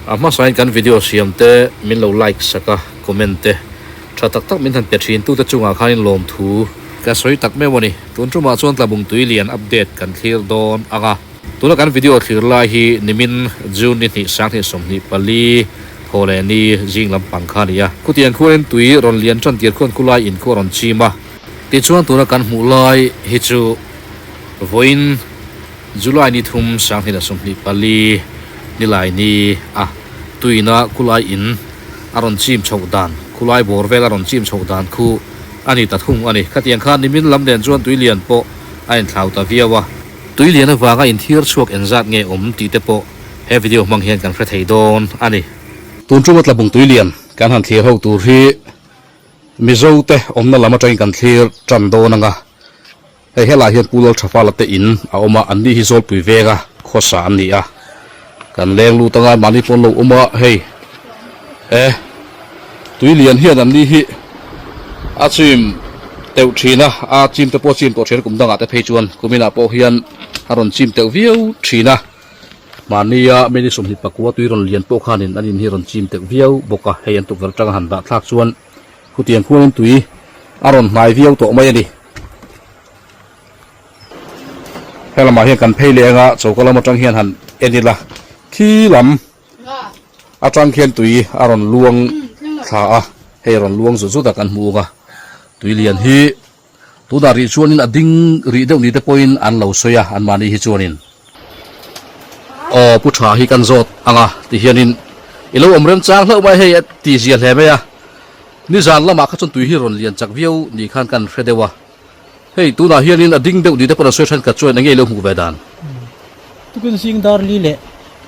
A hmasain kan video siam te min lo like sak a, comment te tha tak tak min han pe thin tute chungah khanin lawmthu ka sawi tak meuh a ni. Tun tumah chuan Tlabung tui lian update kan thlir dawn ang a. Tuna kan video thlir lai hi nimin June ni hnih 20 24 thaw leh ni zing lampang kha a ni a. Khutiang khuanin tui rawn lian tan tir khuan khulai in khu a rawn chim a. Tichuan tuna kan hmuh lai hi chu vawiin July ni thum 2024 nilai ni a tuina khulai in a rawn chim chhoh dan, khulai bawr vel a rawn chim chhoh dan khu a ni ta thung a ni. Khatiang khan nimin lam nen chuan tui lian pawh a inthlau ta viau a. Tui lian avanga inthiar chhuak engzat nge awm tih te pawh he video hmang hian kan hre thei dawn a ni. Tun tuma tlabung tui lian kan han thlir ho tur hi Mizo te awmna lam atangin kan thlir tan dawn anga hei helaiah hian Pu Lalthafala te in a awm a, anni hi Zawlpui venga khawsa an ni a, kan leng lut anga mahni pawh an lo awm a hei e tui lian hian anni hi a chim teuh thin a, a chim te pawh a chim tawh thin a kum dangah te phei chuan kuminah pawh hian a rawn chim teuh viau thin a. Mahnia mini 24 tui rawn lian pawh khanin an in hi rawn chim teuh viau bawk a, hei an tukverh atanga han dah thlak chuan khutiang khuanin tui a rawn hnai viau tawh mai a ni. He lamah hian kan phei leh anga choka lam atang hian han en ila khi lam atang khian tui a rawn luang thla a, hei rawn luang zut zut a kan hmu ang a, tui lian hi Tunah rih chuanin a ding rih deuh ni te pawhin an lo sawi a, anmahni hi chuanin. Aw pu tha hi kan zawt ang a ti hianin i lo awm remchang hlauh mai hei a ti zia hle mai a. Nizan lamah kha chuan tui hi rawn lian chak viau ni khan kan hre deuh a. Hei tunah hianin a ding deuh ni te pawhin an sawi thenkhat chuan enge i lo hmuh ve dan? Tukin zing dar li leh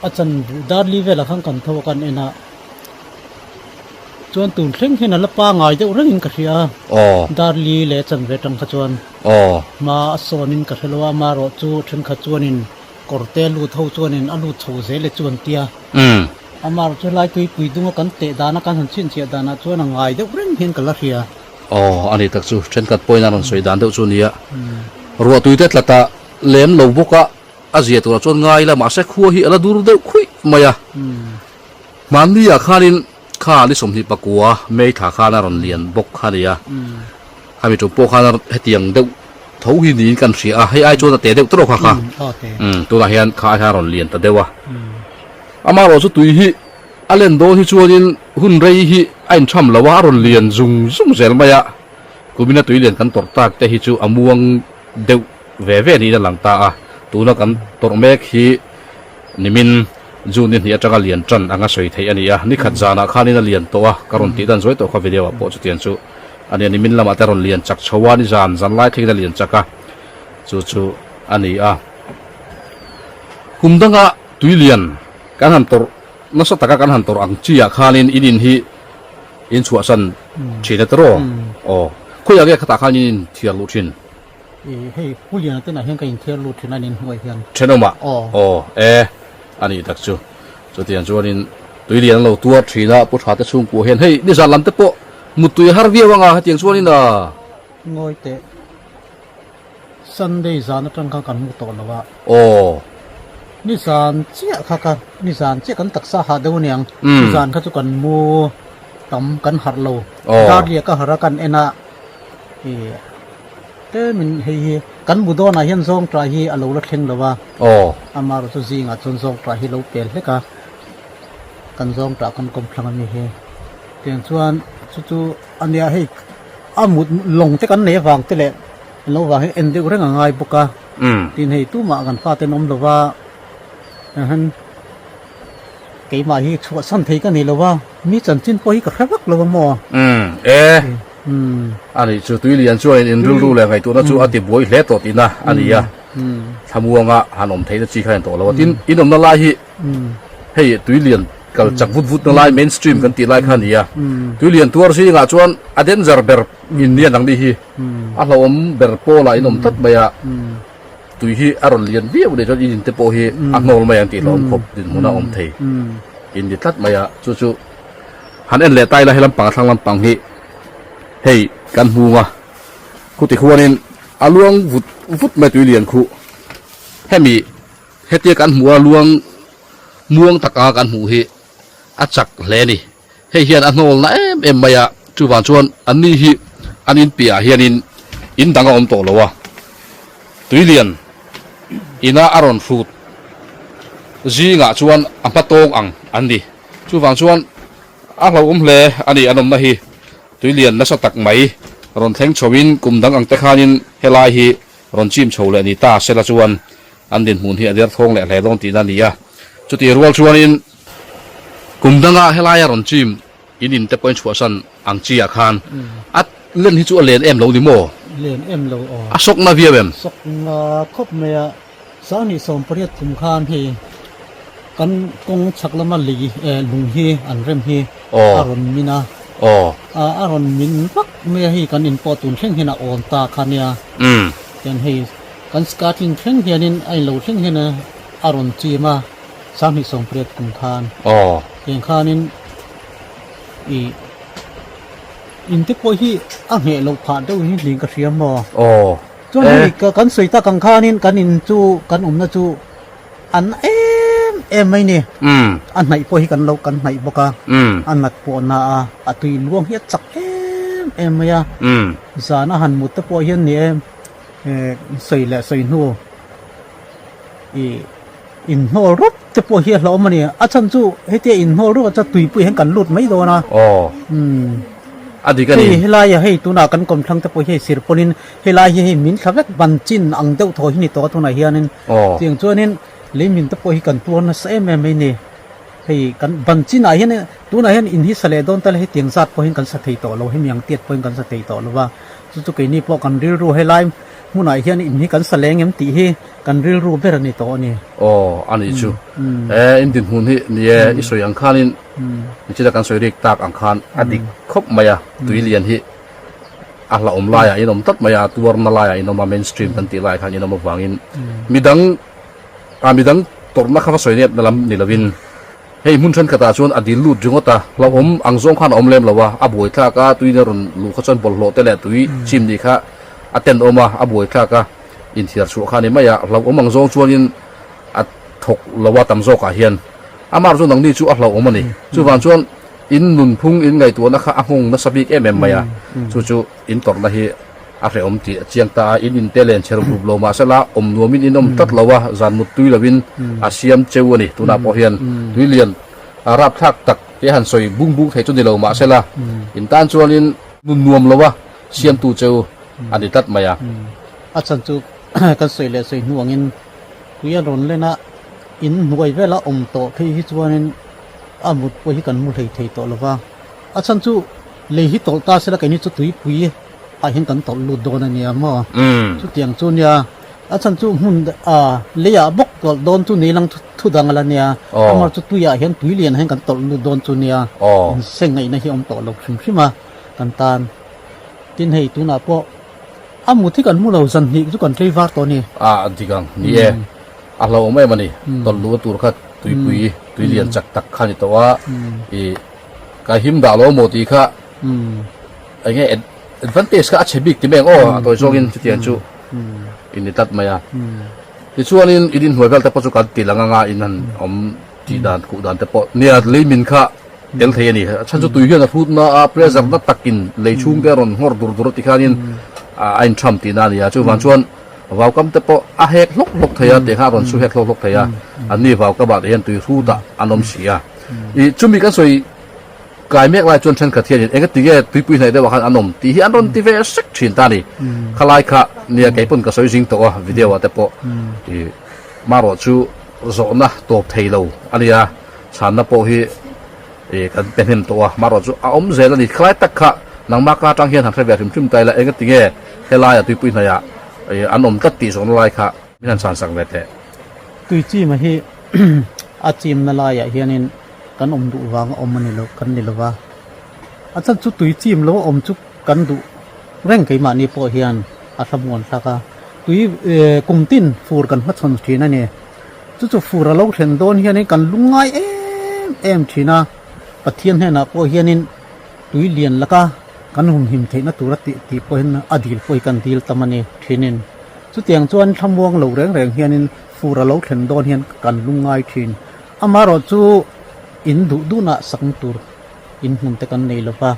a chan dar li velah khan kan tho a kan en a. Chuan tun thleng hian a la pangai deuh rengin ka hria a. Aw. Dar li leh chanve tang kha chuan. Aw. Hma a sawnin ka hre lo a, amaherawh chu thenkhat chuanin kawrte lut ho chuanin a lut chho zel e chu an tia. Umm. Amaherawh chu helai tuipui dunga kan teh dana kan han chhinchhiah danah chuan a ngai deuh reng hian ka la hria. Aw, a ni tak chu thenkhat pawhin a rawn sawi dan deuh chu a nia. Ruahtui te tla ta lem lo bawk a, a zia turah chuan ngai ila mahse khua hi a la dur deuh khuih mai a. Hmanni ah khanin kha ni 29 May thla khan a rawn lian bawk kha nia. Khami tum pawh khan hetiang deuh tho hi niin kan hria a, hei ai chuan a te deuh tawrh kha kha. Tunah hian kha ai hian a rawn lian ta deuh a. Amaherawh chu tui hi a len dawn hi chuanin hun rei hi a intham lo a, a rawn lian zung zung zel mai a. Kumina tui lian kan tawrh tak te hi chu a muang deuh ve ve niin a lang ta a. Tuna kan tawrh mek hi nimin June ni hnih atanga lian tan anga sawi theih a ni a, ni khat zanah khanin a lian tawh a, ka rawn tih dan zuai tawh kha video ah pawh chutiang chu a ni a, nimin lamah te a rawn lian chak chho a, ni zan zan lai thlengin a lian chak a, chu chu a ni a. Kum danga tui lian kan han tawrh nasa taka kan han tawrh ang chi ah khanin in in hi in chhuahsan thin a tiraw? Aw, khawiah nge khatah khan in inthiar luh thin? Ih hei Pu Liana te nah hian ka inthiar lut thin a nin hnuai hian. Thenawmah? Aw. Aw e, a nih tak chu. Chutiang chuanin tui lian an lo tuar thin a, Pu Tha te chhungkua hian hei nizan lam te pawh muttui a har viau anga hetiang chuanin a. Ngawi teh. Sunday zan atang khan kan hmu tawh lo a. Aw. Nizan chiah kha ka nizan chiah kan taksa hah deuh aniang. Nizan kha chu kan mu tam kan harh lo. Aw. Darliah ka harh a kan en a. Ih. Tlemin hei hi kan bu dawnah hian zawngṭah hi a lo la thleng lo a. Aw. Amaherawh chu zingah chuan zawngṭah hi lo pel hlek a, kan zawngṭah kan kawm thlang a ni hi. Tiang chuan chu chu a nia hei a mut lawng te kan nei avang te leh lo vang hi en deuh reng a ngai bawk a. Tin hei tumah kan fate an awm lo va, tianghian keimah hi chhuahsan thei ka ni lo va, mi chanchin pawh hi ka hre vak lo a maw. E. A nih chu tui lian chuanin in rilru leh ngaihtuahna chu a ti buai hle tawh tihna a ni a, thlamuanga han awm theihna chi kha en tawh lo a. Tin, in awmna lai hi hei tui lian kal chak vut vutna lai main stream kan tih lai kha a ni a. Tui lian tuar zingah chuan a danger ber in nia nangni hi a hlauhawm ber pawlah in awm tlat mai a, tui hi a rawn lian viau leh chuan in in te pawh hi a hnawl mai ang tih hlauhawm khawp dinhmun a awm thei in ni tlat mai a, chu chu. Han en leh ta ila he lampang a thlang lampang hi hei kan hmung a, khuti khuanin a luang vut vut mai tui lian khuh hemi hetia kan hmuh a luang muang taka kan hmuh hi. a chak hle a ni. Hei hian a hnawl na em em mai a, chuvang chuan an ni hi an in piahah hianin in dang a awm tawh lo a, tuilian ina a rawn hrut zingah chuan a hma tawng ang an ni. Chuvang chuan a hlauhawm hle a ni an awmna hi tuilian nasa tak mai rawn thleng chhoin kum dang ang te khanin helai hi rawn chim chho leh ni ta sela chuan an dinhmun hi a derthawng leh hle dawn tihna a ni a. Chutih rual chuanin kum danga helaia rawn chim in in te pawhin chhuahsan ang chi ah khan a len hi chu a len em lo ni maw? Len em lo aw. A sawkna viau em? Sawkna khawp mai a, 2018 kum khan hei kan kawng chhak lama lei eh lung hi an rem hi a rawn min a, a rawn min vak mai a hei kan in pawh tun thleng hian a awn ta kha nia, tian hei Kan skirting thleng hianin a inlo thleng hian a rawn chim a, 2018 kum khan. Tiang khanin i in te pawh hi a ngheh loh phah deuh hi niin ka hria maw. Chuan hei kan sawi tak ang khanin kan in chu kan awmna chu an em em mai ni. A hnaih pawh hi kan lo kan hnaih bawk a, a nat pawh na a, a tui luang hi a chak em em mai a. Zan a han mut te pawh hian ni e. Sawi leh sawi hnu i inhnawl rup te pawh hi a hlauhawm a ni. A chhan chu hetia inhnawl rup ah chuan tuipui hian kan lut mai dawn a. Aw a dik a ni. Hei helai hei tunah kan kawmthlang te pawh hi hei sir pawnin helai hi hei min thla vek ban chin ang deuh thaw hi ni tawh a tunah hianin. Tiang chuanin lei min te pawh hi kan tuar nasa em em mai ni. Hei kan ban chinah hian tunah hian in hi sa leh dawn ta la hetiang zat pawhin kan sa thei tawh lo hemi ang tiat pawhin kan sa thei tawh lo va. Chu chu keini pawh kan rilru helai hmunah hian in hi kan sa leng em tih hi kan rilru ber a ni tawh a ni. Aw a nih chu. E in dinhmun hi ni e i sawi ang khanin nichina kan sawi rik tak ang khan a dik khawp mai a tui lian hi a hlauhawm laiah in awm tlat mai a tuarna laiah in awm a mainstream kan tih laiah khan in awm avangin midang a midang tawrhna kha va sawi nep na lam ni lovin Hei hmun thenkhatah chuan a dil lut ringawt a, hlauhawm ang zawng khan a awm lem lo a, a buaithlak a, tuin a rawn luh kha chuan bawlhhlawh te leh tui chim nih kha a tenawm a, a buaithlak a, inthiar chhuah kha a ni mai a, hlauhawm ang zawng chuanin a thawk lo a tam zawkah hian amah chu nangni chu a hlauhawm a ni. Chuvang chuan in nunphung in ngaihtuahna kha a nghawng nasa bik em em mai a, chu chu in tawrhna hi a hrehawm tih a chiang ta a, in inte len chhe rup rup lo mahse la awm nuamin in awm tlat lo a, zan mut tui lovin a siam cheu a ni. Tunah pawh hian tui lian a rapthlak tak te han sawi bung bung thei chu ni lo mahse la in tan chuanin nun nuam lo a siamtu cheu a ni tlat mai a. A chhan chu kan sawi leh sawi hnu angin tui a rawn len a, in hnuai vela awm tawh phei hi chuanin a mut pawh hi kan mu hlei thei tawh lo va, a chhan chu lei hi tawlh ta sela keini chu tuipui ah hian kan tawlh lut dawn a nia maw? Chutiang chu nia, a chhan chu hmun ah leiah bawk tawlh dawn chu ni lang thu dang ala nia, amah chu tuiah hian tui lian ah hian kan tawlh lut dawn chu nia, inseng ngaihna hi a awm tawh lo hrim hrim a kan tan. Tin hei tunah pawh a mut hi kan hmu lo zan hnih chu kan tlei var tawh a ni. A dik ang, ni e, a hlauhawm em a ni, tawlh luh na tur kha tuipui tui lian chak tak kha a ni tawh a, ih ka him dah lo maw tih kha Eng nge advantage kha a chhe bik ti mai ang aw a tawi zawngin chutiang chu in ni tlat mai a. Tichuanin in inhnuai vel te pawh chu kan ti lang anga in han awm tih dan kuh dan te pawh nia lei min kha tel thei a ni. A chhan chu tui hian a hrut na a pressure na takin lei chhung te a rawn nghawr dur dur a ti khanin a intham tihna a ni a. Chuvang chuan vaukam te pawh a hek hlawk hlawk thei a tih kha a rawn su hek hlawk hlawk thei a. Anni vaukamah te hian tui hrutah an awm si a. Ih chumi kan sawi Kai mek lai chuan thenkhat hianin eng ati nge tuipui hnaih deuhah khan an awm tih hi an rawn ti ve sek thin ta a ni. Khalai kha nia kei pawn ka sawi zing tawh a video ah te pawh ih marawh chu zawhna tawp thei lo a nia chhanna pawh hi ih kan pe hnem tawh a marawh chu a awm zel a ni. Khalai tak kha nangmah ka atang hian han hre ve hrim hrim ta ila eng ati nge helaia tuipui hnaihah ih an awm tlat tih zawhna lai kha min han chhan sak ve teh. Tui chima hi a chimna laiah hianin Kan awm duh vang a awm a ni lo, kan ni lova. A chan chu tui chim lo a awm chu kan duh reng keimahni pawh hian a hlamuan thlak a. Tui kum tin fur kan hmachhawn thin a ni. Chu chu fur a lo thlen dawn hianin kan lungngai em em thin a. Pathian hnenah pawh hianin tui lian laka kan humhim theihna tura tih tih pawhin a dil pawh hi kan dil tam a ni thinin. Chutiang chuan thlamuang lo reng reng hianin fur a lo thlen dawn hian kan lungngai thin. Amaherawh chu In duh duhnah sakna tur in hmun te kan nei lova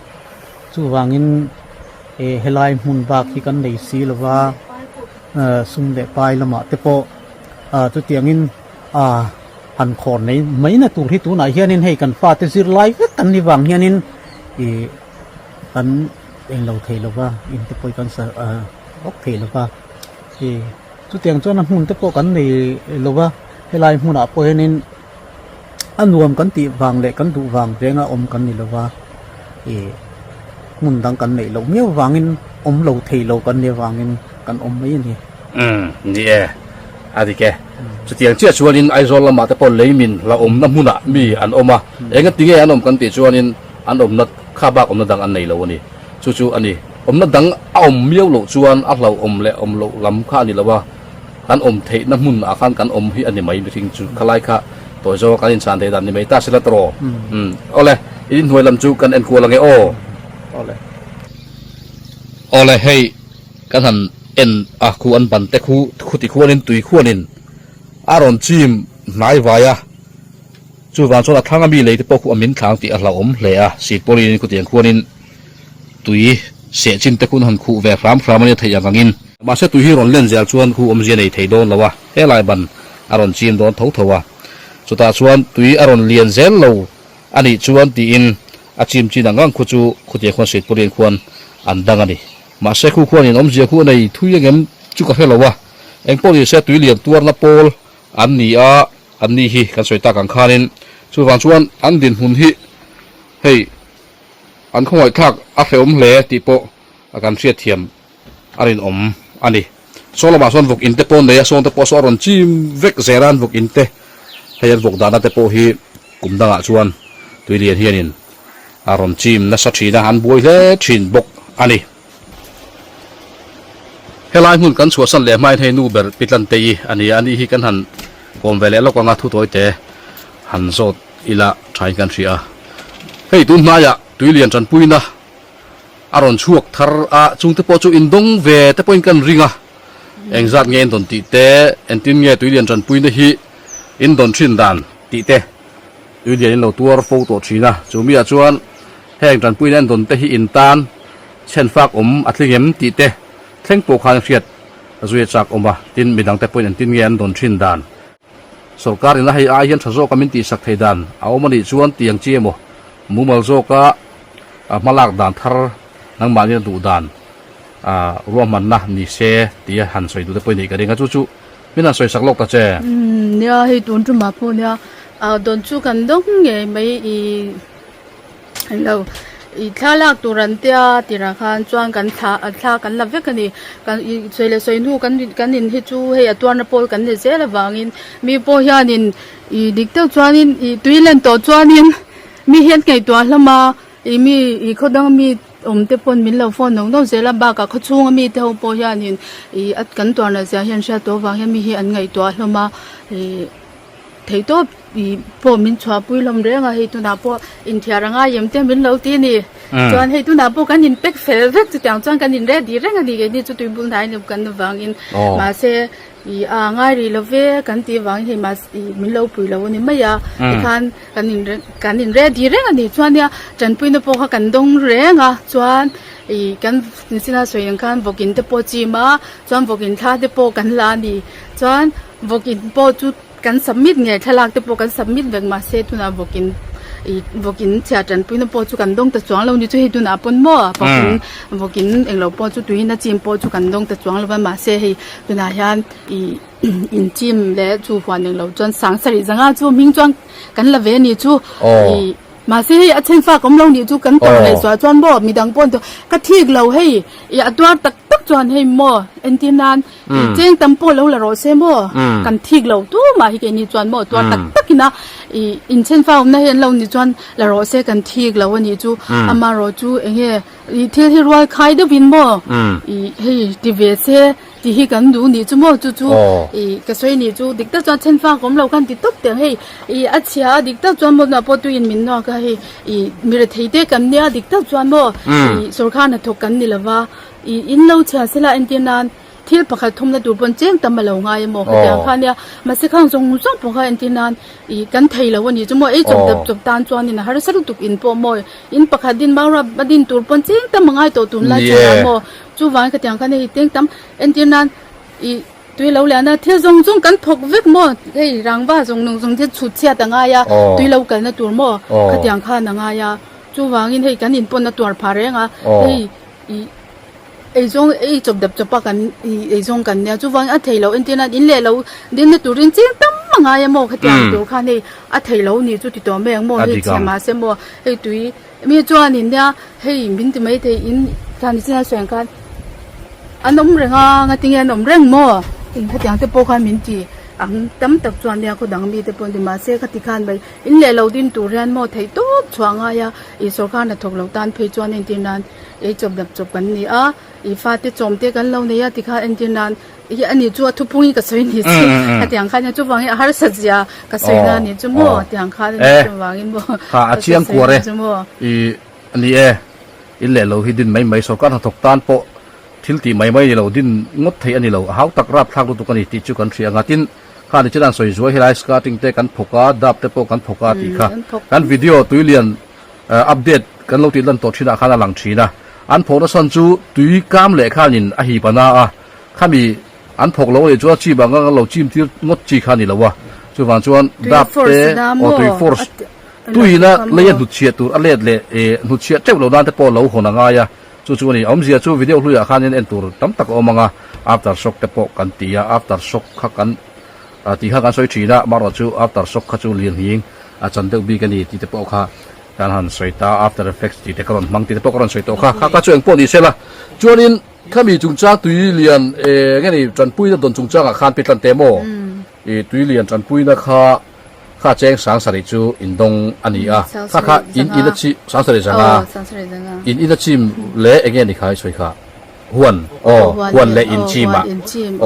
chuvangin eh helai hmun bak hi kan nei si lova eh sum leh pai lamah te pawh ah chutiangin ah han khawr nei mai na tur hi tunah hianin hei kan fate zirlai vek kan ni vang hianin ih kan englo thei lova in te pawh hi kan sa ah bawk thei lova ih chutiang chuan a hmun te pawh kan nei lova helai hmunah pawh hianin. A nuam kan tih vang leh kan duh vang venga awm kan ni lova, ih hmun dang kan neih loh miau vangin awm lo thei lo kan nih avangin kan awm mai a ni. Umm, ni e, a dik e. Chutiang chiah chuanin Aizawl lamah te pawh leimin hlauhawmna hmunah mi an awm a, enga tinge an awm kan tih chuanin an awmna kha bak awmna dang an nei lo a ni. Chu chu a ni. Awmna dang a awm miau loh chuan a hlauhawm leh awm loh lam kha a ni lo a. Kan awm theihna hmun ah khan kan awm hi a ni mai mihring chu khalai kha tawi zawnga kan inchhan theih dan ni mai ta sila tawh umm awle i inhnuai lam chu kan en kual ange aw. Awle. Awle hei kan han en a khu an ban te khu khuti khuanin tui khuanin a rawn chim hnai vai a chuvang chuan a thlang ami lei te pawh khu a min thlang tih a hlauhawm hle a seat pawlin khutiang khuanin tui seh chin te khu an han khuh ve hram hram a nia theih ang angin. Mahse tui hi rawn len zel chuan khu awmzia nei thei dawn lo a, helai ban a rawn chim dawn tho tho a. Chutah chuan tui a rawn lian zel lo a nih chuan tiin a chim chin ang ang khu chu khutiang khuan Seitpurian khuan an dang a ni. Mahse khu khuanin awmzia khu a nei thui angem chu ka hre lo a, engpawh ni se tui lian tuarna pawl an ni a, an ni hi kan sawi tak ang khanin chuvang chuan an dinhmun hi hei an khawngaihthlak a hrehawm hle tih pawh a kan hriatthiam a rinawm a ni. Saw lamah sawn vawk in te pawh an nei a, sawn te pawh saw a rawn chim vek zel a an vawk in te. Hei an vawk dahna te pawh hi kum dangah chuan tui lian hianin a rawn chim nasa thin a, an buai hle thin bawk a ni. Helai hmun kan chhuahsan leh hmain hei nu ber Pitlantei a ni a, ani hi kan han kawm ve leh lawk anga thutawi te han zawt ila thain kan hria a. Hei tun hnaiah tui lian tanpuina A rawn chhuak thar a, chungte pawh chu indawng ve te pawhin kan ring a, engzat nge indawn tih te, entin nge tuilian tanpuina hi indawn thin dan tih te tuilian in lo tuar fo tawh thin a, chu miah chuan heng tanpuina indawn te hi intan chhen fak awm a tling em tih te thleng pawh khan hriat zui a chak awm a, tin midang te pawhin entin nge an dawn thin dan. Sorkar ina hei ai hian tha zawka min tihsak thei dan a awm a nih chuan tiang chi emaw mumal zawka hmalak dan thar nangmahni a duh dan ruahmanna ni se tia han sawi duh te pawh i neih ka ring a, chu chu min han sawisak lawk ta che. Nia hei tun tumah pawh nia dawn chu kan dawng ngei mai i. Englo ih thla lak tur an tia tirah khan chuan kan thla thla kan la vek a ni kan ih sawi leh sawi hnu kan kan in hi chu hei a tuarna pawl kan ni zel avangin mi pawh hianin ih dik deuh chuanin ih tui len tawh chuanin mi hian ngaihtuah hlawm a ih mi ih khaw dang mi awm te pawn min lo phone nawk nawk zel a bakah khaw chhunga mi te ho pawh hianin ih a kan tuarna zia hian hriat tawh avang hian mi hi an ngaihtuah hlawm a ih. Thei tawp ih pawh min chhuahpui hlawm reng a, hei tunah pawh inthiar a ngai em te min lo ti a ni. Chuan hei tunah pawh kan inpek fel vek chutiang chuan kan in ready reng a ni keini chu tuibul hnai ni kan avangin mahse ih a ngai rih lo ve kan tih avangin hei mahse ih min lo pui lo a ni mai a tikhan kan in kan in ready reng a ni chuan nia tanpuina pawh kha kan dawng reng a chuan ih kan nichina sawi ang khan vawkin te pawh chim a chuan vawkin thla te pawh kan la a ni chuan vawkin pawh chu. Kan submit ngei thlalak te pawh kan submit vek mahse tunah vawkin ih vawkin chhiar tanpuina pawh chu kan dawng ta chuang lo ni chu hei tunah pawn maw vawkin vawkin englo pawh chu tuiin a chim pawh chu kan dawng ta chuang lo va mahse hei tunah hian ih inchim leh chu huan englo chuan sang sarih zanga chu hming chuan kan la ve a ni chu ih mahse hei a then fak awm lo nih chu kan tawrh leh sual chuan maw midang pawh an ka thik lo hei ih a tuar tak tak chuan hei maw entir nan. Cheng tam pawh lo la rawh se maw? Kan thik lo tu mah hi keini chuan maw tuar tak tak ina ih inchen fa awmna hi an lo ni chuan la rawh se kan thik lo a nih chu. Amaherawh chu eng nge ih thil hi rual khai deuh in maw ih hei ti ve se tih hi kan duh nih chu maw chu chu ih ka sawi nih chu dik tak chuan chen fa ka awm lo khan ti tawp teh ang hei ih a chhia a dik tak chuan maw tunah pawh tuiin min nuak a hei ih mi rethei te kan nia dik tak chuan maw ih sawrkar hnathawk kan ni lova ih in lo chhia se la entir nan. thil pakhat thumna tur pawn cheng tam a lo ngai a maw khatiang kha nia mahse khang zawng zawng pawh kha entir nan ih kan thei lo a nih chu maw ei chawp dap chawp tan chuanin a harsa lutuk in pawh maw in pakhat din mau rap a din tur pawn cheng tam a ngai tawh tunlai chhanah maw chuvangin khatiang khan hei teng tam entir nan ih Tui lo lian a, thil zawng zawng kan thawk vek maw? Hei rangva zawng nung zawng te chhut chhiat a ngai a, tui lo kalna tur maw? Khatiang khan a ngai a, chuvangin hei kan inpawn a tuar phah reng a, hei ih eizawng ei chawp dap chawp a kan ih eizawng kan nia, chuvangin a thei lo entir nan in leh lo dinna turin cheng tam a ngai a maw khatiang tur khan hei a thei lo ni chu ti tawh mai ang maw hei chhe mahse maw hei tui Mi chuanin nia hei min ti mai thei in thlan ni chin a sawi ang khan an awm reng a ngatinge an awm reng maw eng khatiang te pawh khan min ti ang tam tak chuan nia khaw dang mi te pawh an ti mahse khati khan mai in leh lo din tur hian maw theih tawp chhuah a ngai a ih sawrkar hnathawk lo tan phei chuan entir nan ei chawp dap chawp kan ni a ih fate chawm te kan lo nei a tikhan entir nan Hi a ni chu a thupung in ka sawi ni chu hetiang khan hian chuvang hi a harsat zia ka sawi na a ni chu maw tiang khan a ni chuvang in maw kha a chiang kuar e i a ni e in leh lo hi din mai mai sorkar hnathawk tan pawh thil tih mai mai ni lo din ngawt theih a ni lo a hau tak rap thlak lutuk a ni tih chu kan hria anga tin kha ni chuan an sawi zuai helai skirting te kan phawk a dap te pawh kan phawk a tih kha kan video tuilian update kan lo tih lan tawh thinah khan a lang thin a an phawkna chhan chu tui kam leh khanin a hip a na a. Khami an phawk lo a nih chuan a chim ang a lo chim tir ngawt chi kha a ni lo a, chuvang chuan dap te aw tui force tuiin a lei a hnutchhiah tur a let leh eh hnutchhiah teuh lo nan te pawh lo hawn a ngai a, chu chu a ni. Awmzia chu video hluiah khanin en tur tam tak a awm ang a, after shock te pawh kan ti a, after shock kha kan tih kha kan sawi thin a, amaherawhchu chu after shock kha chu lianhing a chan deuh bik a ni tih te pawh kha kan han sawi ta, after effects tih te ka rawn hmang tih te pawh ka rawn sawi tawh kha, kha kha chu engpawh ni se la chuanin. Khami chungchang tui lian eng nge ni tanpuina dawn chungchangah khan pi tlan teh maw? I tui lian tanpuina kha kha cheng sang sarih chu in dawng a ni a, kha kha in in a chi sang sarih zanga in in a chim leh eng nge ni kha i sawi kha huan aw huan leh in chim ah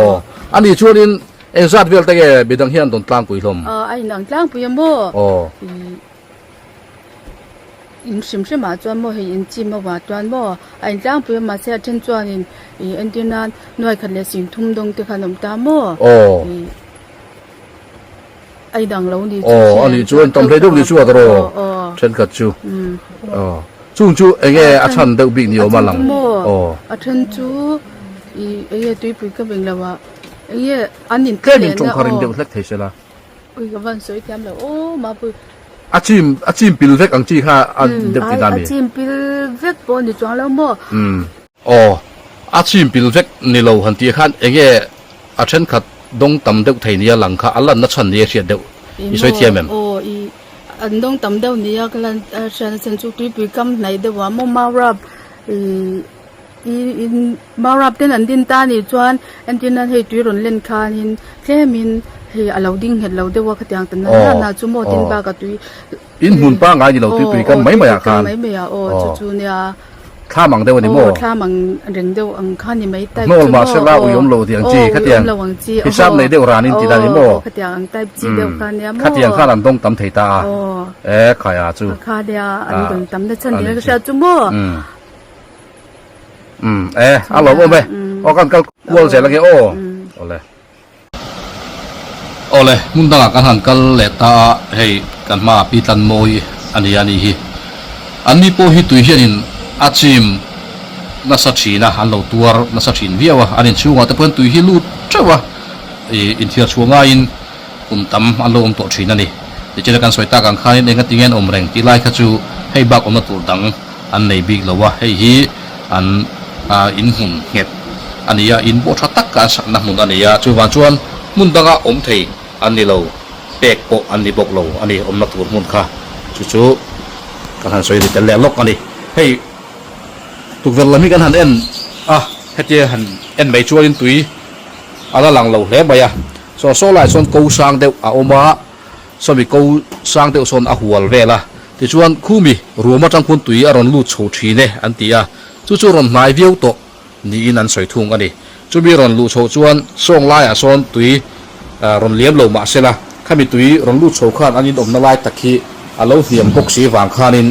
aw a ni chuanin eng zat vel te nge midang hian dawn tlangpui hlawm? A inang tlangpui a maw? Aw. In hrim hrim ah chuan maw hei in chim ho ah chuan maw a in tlangpui a mahse a then chuan in ih entir nan nuai khat leh sing thum dawng te khan a awm ta maw ih a inang lo ni chu aw ani chuan tam hlei deuh ni chu a tawrh aw thenkhat chu aw chung chu eng nge a chhan deuh bik ni awm a lang aw a then chu ih eng nge tuipui ka beng lo ah eng nge an in tlem in tawngkharin deuh hlek thei se la. Ui ka van sawi thiam lo aw mapui. A chim a chim pil vek ang chi kha a deuh ti ta mi. A chim pil vek pawh ni chuang lo maw. Umm aw a chim pil vek ni lo han tih khan enge a thenkhat dawng tam deuh thei nia lang kha a lanna chhan nia hriat deuh i sawi thiam em. Aw i an dawng tam deuh nia ka lan hriatna chhan chu tuipui kam hnaih deuh ah maw maurap i I in Maurap ten an din ta nih chuan entir nan hei tui rawn len khanin tlemin hei a lo ding nghet lo deuh a khatiang ta nan nan ah chu maw tin bak a tui In hmun pangngai ni lo tuipui kam mai mai ah khan mai mai ah aw chu chu nia thlam ang deuh a ni maw aw thlam ang reng deuh ang kha ni mai type chu maw aw mahse ui awm lo tih ang chi khatiang hisap nei deuh ran in ti dan ni maw khatiang ang type chi deuh kha nia maw khatiang khan an dawng tam thei ta a e khaia chu kha nia an dawng tam na chhan nia ka hria chu maw. Um e a lawm awm e aw kan kal kual zel ange aw awle awle hmun dangah kan han kal leh ta a hei kan hmaah pi tlan mawi a ni a ni hi an ni pawh hi tui hianin a chim nasa thin a an lo tuar nasa thin viau a an inchhungah te pawh hian tui hi lut teuh a ih inthiar chhuah ngaiin kum tam an lo awm tawh thin a ni tichuan kan sawi tak ang khanin enga tinge an awm reng tih lai kha chu hei bak awmna tur dang an nei bik lo a, hei hi an in hmun nghet a ni a, in pawh tha tak an sakna hmun a ni a, chuvang chuan hmun danga awm thei an ni lo, pek pawh an ni bawk lo a ni, awmna tur hmun kha chu chu kan han sawi ri tel leh lawk a ni. Hei tukverh lam hi kan han en a, hetia han en mai chuanin tui a la lang lo hle mai a, saw saw laiah chuan ko sang deuh a awm a, Sawmi ko sang deuh sawn a hual vel a, tichuan Khumi ruam atang khuan tui a rawn lut chho thin e an ti a, chu chu rawn hnai viau tawh niin an sawi thung a ni. Chumi rawn luh chhoh chuan sawng laiah sawn tui rawn liam lo mah sela, khami tui rawn lut chho khan an inawmna lai tak hi a lo hniam bawk si vang khanin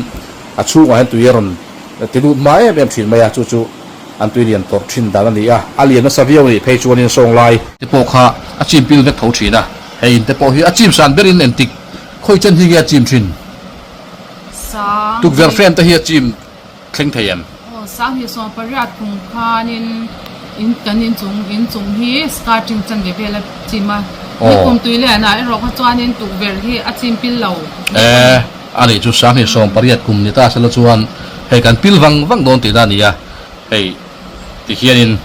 a chhungah hian tui a rawn ti lut hma em em thin mai a, chu chu an tui lian tawrh thin dan a ni a, a lian nasa viau a nih phei chuanin sawng lai te pawh kha a chim pil vek tho thin a, hei in te pawh hi a chim san berin entik khawi chen hi nge a chim thin? Tukverh frame te hi a chim thleng thei em? Aw, Sanghnih 18 kum khanin in kan inchung inchung hi skirting chanve vel a chim a, nikum tui lianah erawh kha chuanin tukverh hi a chim pil lo. E, a nih chu Sanghnih 18 kum ni ta sela chuan hei kan pil vang vang dawn tihna a ni a, hei tihianin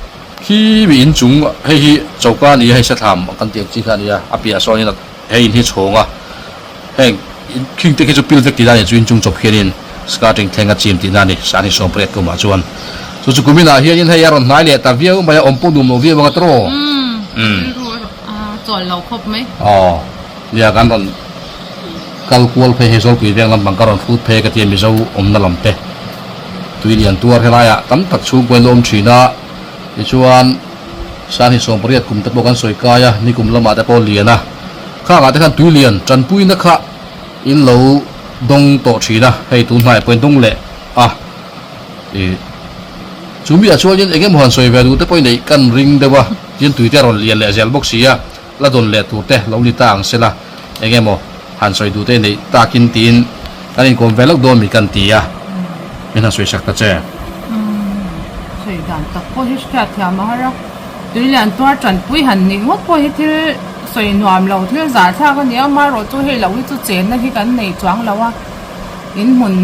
khi mi inchung hei hi choka a ni a, hei sathlam kan tih ang chi kha a ni a, a piah sawnin hei in hi chhawng a. Heng khing te khi chu pil vek tihna a ni chu inchung chawp hianin skirting thleng a chim tihna a ni Sani 18 kumah chuan chu chu kuminah hianin hei a rawn hnai leh ta viau mai a awm pawh nuam lo viau ang a tawh umm rilru a chawl lo khawp mai. Aw nia kan rawn kal kual phei hei Zawlpui veng lampang ka rawn hrut phei ka tia Mizo awmna lam te tui lian tuar helaiah tam tak chhungkaw in la awm thin a tichuan Sani 18 kum te pawh kan sawi kai a nikum lamah te pawh lian a. Khangah te khan tui lian tanpuina kha in lo dawng tawh thin a, hei tun hnaiah pawhin dawng leh a, ih chu miah chuanin eng emaw han sawi ve duh te pawhin neih kan ring deuh a, tin tui te a rawn lian leh zel bawk si a, la dawn leh tur te lo ni ta ang sela eng emaw han sawi duh te neih takin tiin kan inkawm ve lawk dawn mi kan ti a, min han sawi sak ta che. Sawi dan tak pawh hi hriat thiam a har a. Tui lian tuar tanpui han nih ngawt pawh hi thil sawi nuam lo thil zah thlak a ni a, amaherawh chu hei loh hi chu chenna hi kan nei chuang lo a, in hmun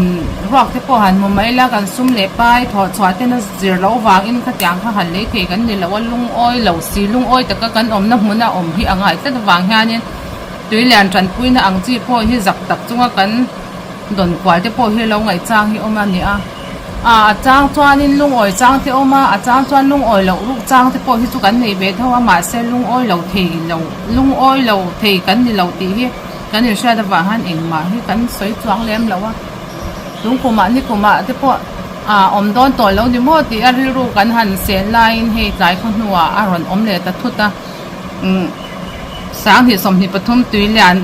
ruak te pawh han hmu mai ila kan sum leh pai thawh chhuah ten a zir loh vangin khatiang kha han lei thei kan ni lo a, lungawi lo si lungawi taka kan awmna hmuna awm hi a ngai tlat avang hianin tui lian tanpuina ang chi pawh hi zak tak chunga kan dawn kual te pawh hi lo ngaihchang hi awm a ni a. A chang chuanin lungawi chang te awm a, a chang chuan lungawi loh ruk chang te pawh hi chu kan nei ve tho a, mahse lungawi lo thei lo, lungawi lo thei kan ni lo tih hi kan inhriat avang hian engmah hi kan sawi chuang lem lo a. Tungkumah nikumah te pawh a awm dawn tawh lo ni maw tih a rilru kan han sen laiin hei tlai khaw hnuah a rawn awm leh ta thut a. Umm 2023 tuilian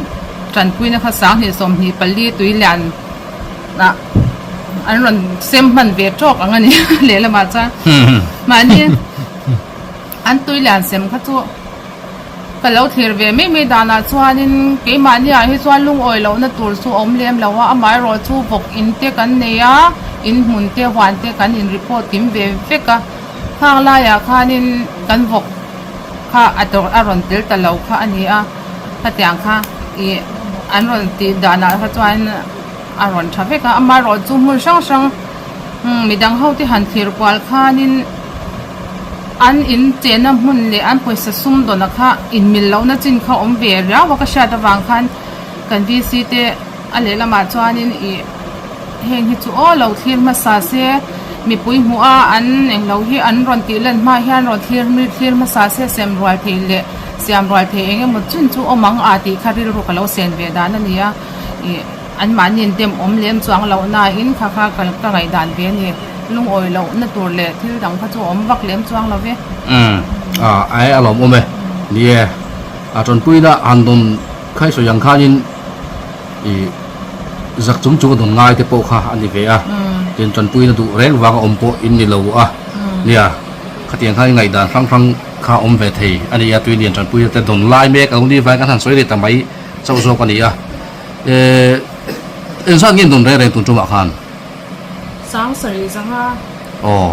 tanpuina kha 2024 tuilian ah an rawn sem hman ve tawk ang a ni lehlamah chuan mahni an tui lian sem kha chu ka lo thlir ve mai mai danah chuanin keimahni ah hi chuan lungawi lohna tur chu a awm lem lo a amaherawh chu vawk in te kan nei a in hmun te huan te kan in report kim ve vek a khang laiah khanin kan vawk kha a dawr a rawn tel ta lo kha a ni a khatiang kha ih an rawn tih danah kha chuan. A rawn tha vek a, amaherawh chu hmun hrang hrang midang ho te han thlir kual khanin an in chenna hmun leh an pawisa sum dawna kha inmil lohna chin kha awm ve riau a ka hriat avang khan kan VC te a lehlamah chuanin ih heng hi chu aw lo thlir hmasa se mipui hmuh a an englo hi an rawn tih lan hma hian rawn thlir thlir hmasa se sem rual thei leh siam rual thei eng emaw chin chu awm ang a tih kha rilru ka lo sen ve dan a ni a. Ih anmahni an dem awm lem chuang loh nain kha kha ka ka ngaihdan ve a ni. Lungawi lohna tur leh thil dang kha chu a awm vak lem chuang lo ve. Umm ah ai a lawm awm e. Ni e, a tanpuina han dawn khai sawi ang khanin ih zak chung chung a dawn ngai te pawh kha a ni ve a. Tin tanpuina duh reng vanga awm pawh in ni lo a. Nia, khatiang khan ngaihdan hrang hrang kha awm ve thei a ni a, tui lian tanpuina te dawn lai mek a lo ni vangin kan han sawi leh ta mai. Chauh zawk a ni a. Eh, engzat nge dawn reng reng tun tumah khan? Sangsarih zanga. Aw,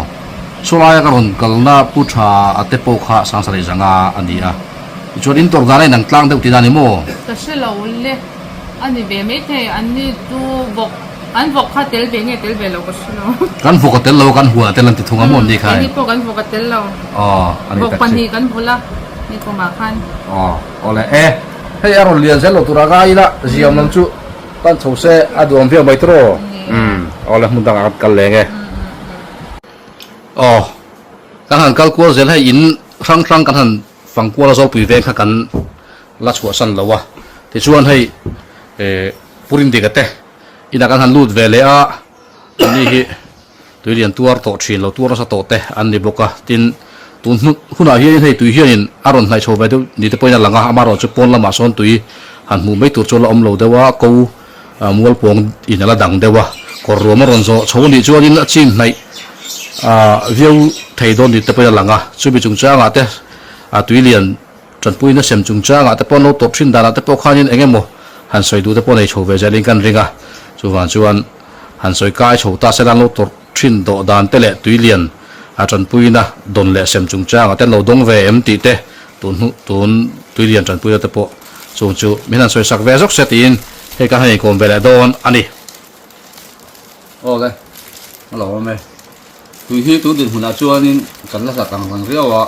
sawlaia ka rawn kalna Pu Tha a te pawh kha Sangsarih zanga a ni a. Tichuan in tawrh dan a inang tlang deuh tih dan ni maw? Ka hre lo le, a ni ve maithei, an ni chu vawk, an vawk kha tel ve nge tel ve lo ka hre lo. Kan vawk a tel lo a, kan huan a tel an ti thung a maw an ni kha? Keini pawh kan vawk a tel lo. Aw, a ni tak chu. Vawk pahnih kan vul a, ni kumah khan. Aw, awle e. Hei a rawn lian zel lo tur a ngai ila ziam lam chu pan chho se a duam viau mai tawh umm awle hmun dangah kan kal leng e. Aw kan han kal kual zel hei in hrang hrang kan han fang kual a zawlpui veng kha kan la chhuahsan lo a tichuan hei eh Purindika te inah kan han lut ve leh a ani hi Tui lian tuar tawh thin lo tuar nasa tawh te an ni bawk a, tin tun hnu hunah hianin hei tui hianin a rawn hnaih chho ve deuh ni te pawhin a lang a, amaherawh chu pawn lamah sawn tui han hmuh mai tur chu a la awm lo deuh a, ko mualpawng in a la dang deuh a, kawr ruam a rawn zawh chho anih chuanin a chin hnaih. ah viau thei dawn ni te pawhin a lang a, chumi chungchangah te ah tui lian tanpuina sem chungchangah te pawh an lo tawp thin danah te pawh khanin eng emaw han sawi duh te pawh nei chho ve zelin kan ring a, chuvang chuan han sawi kai chho ta sela an lo tawrh thin dawh dan te leh tui lian ah tanpuina dawn leh sem chungchangah te an lo dawng ve em tih te tun hnu tun tui lian tanpuina te pawh chung chu min han sawi sak ve zawk se tiin hei kan han inkawm ve leh dawn a ni. Aw le, a lo awm e. Tui hi tun dinhmunah chuanin kan la hlat ang reng riau a,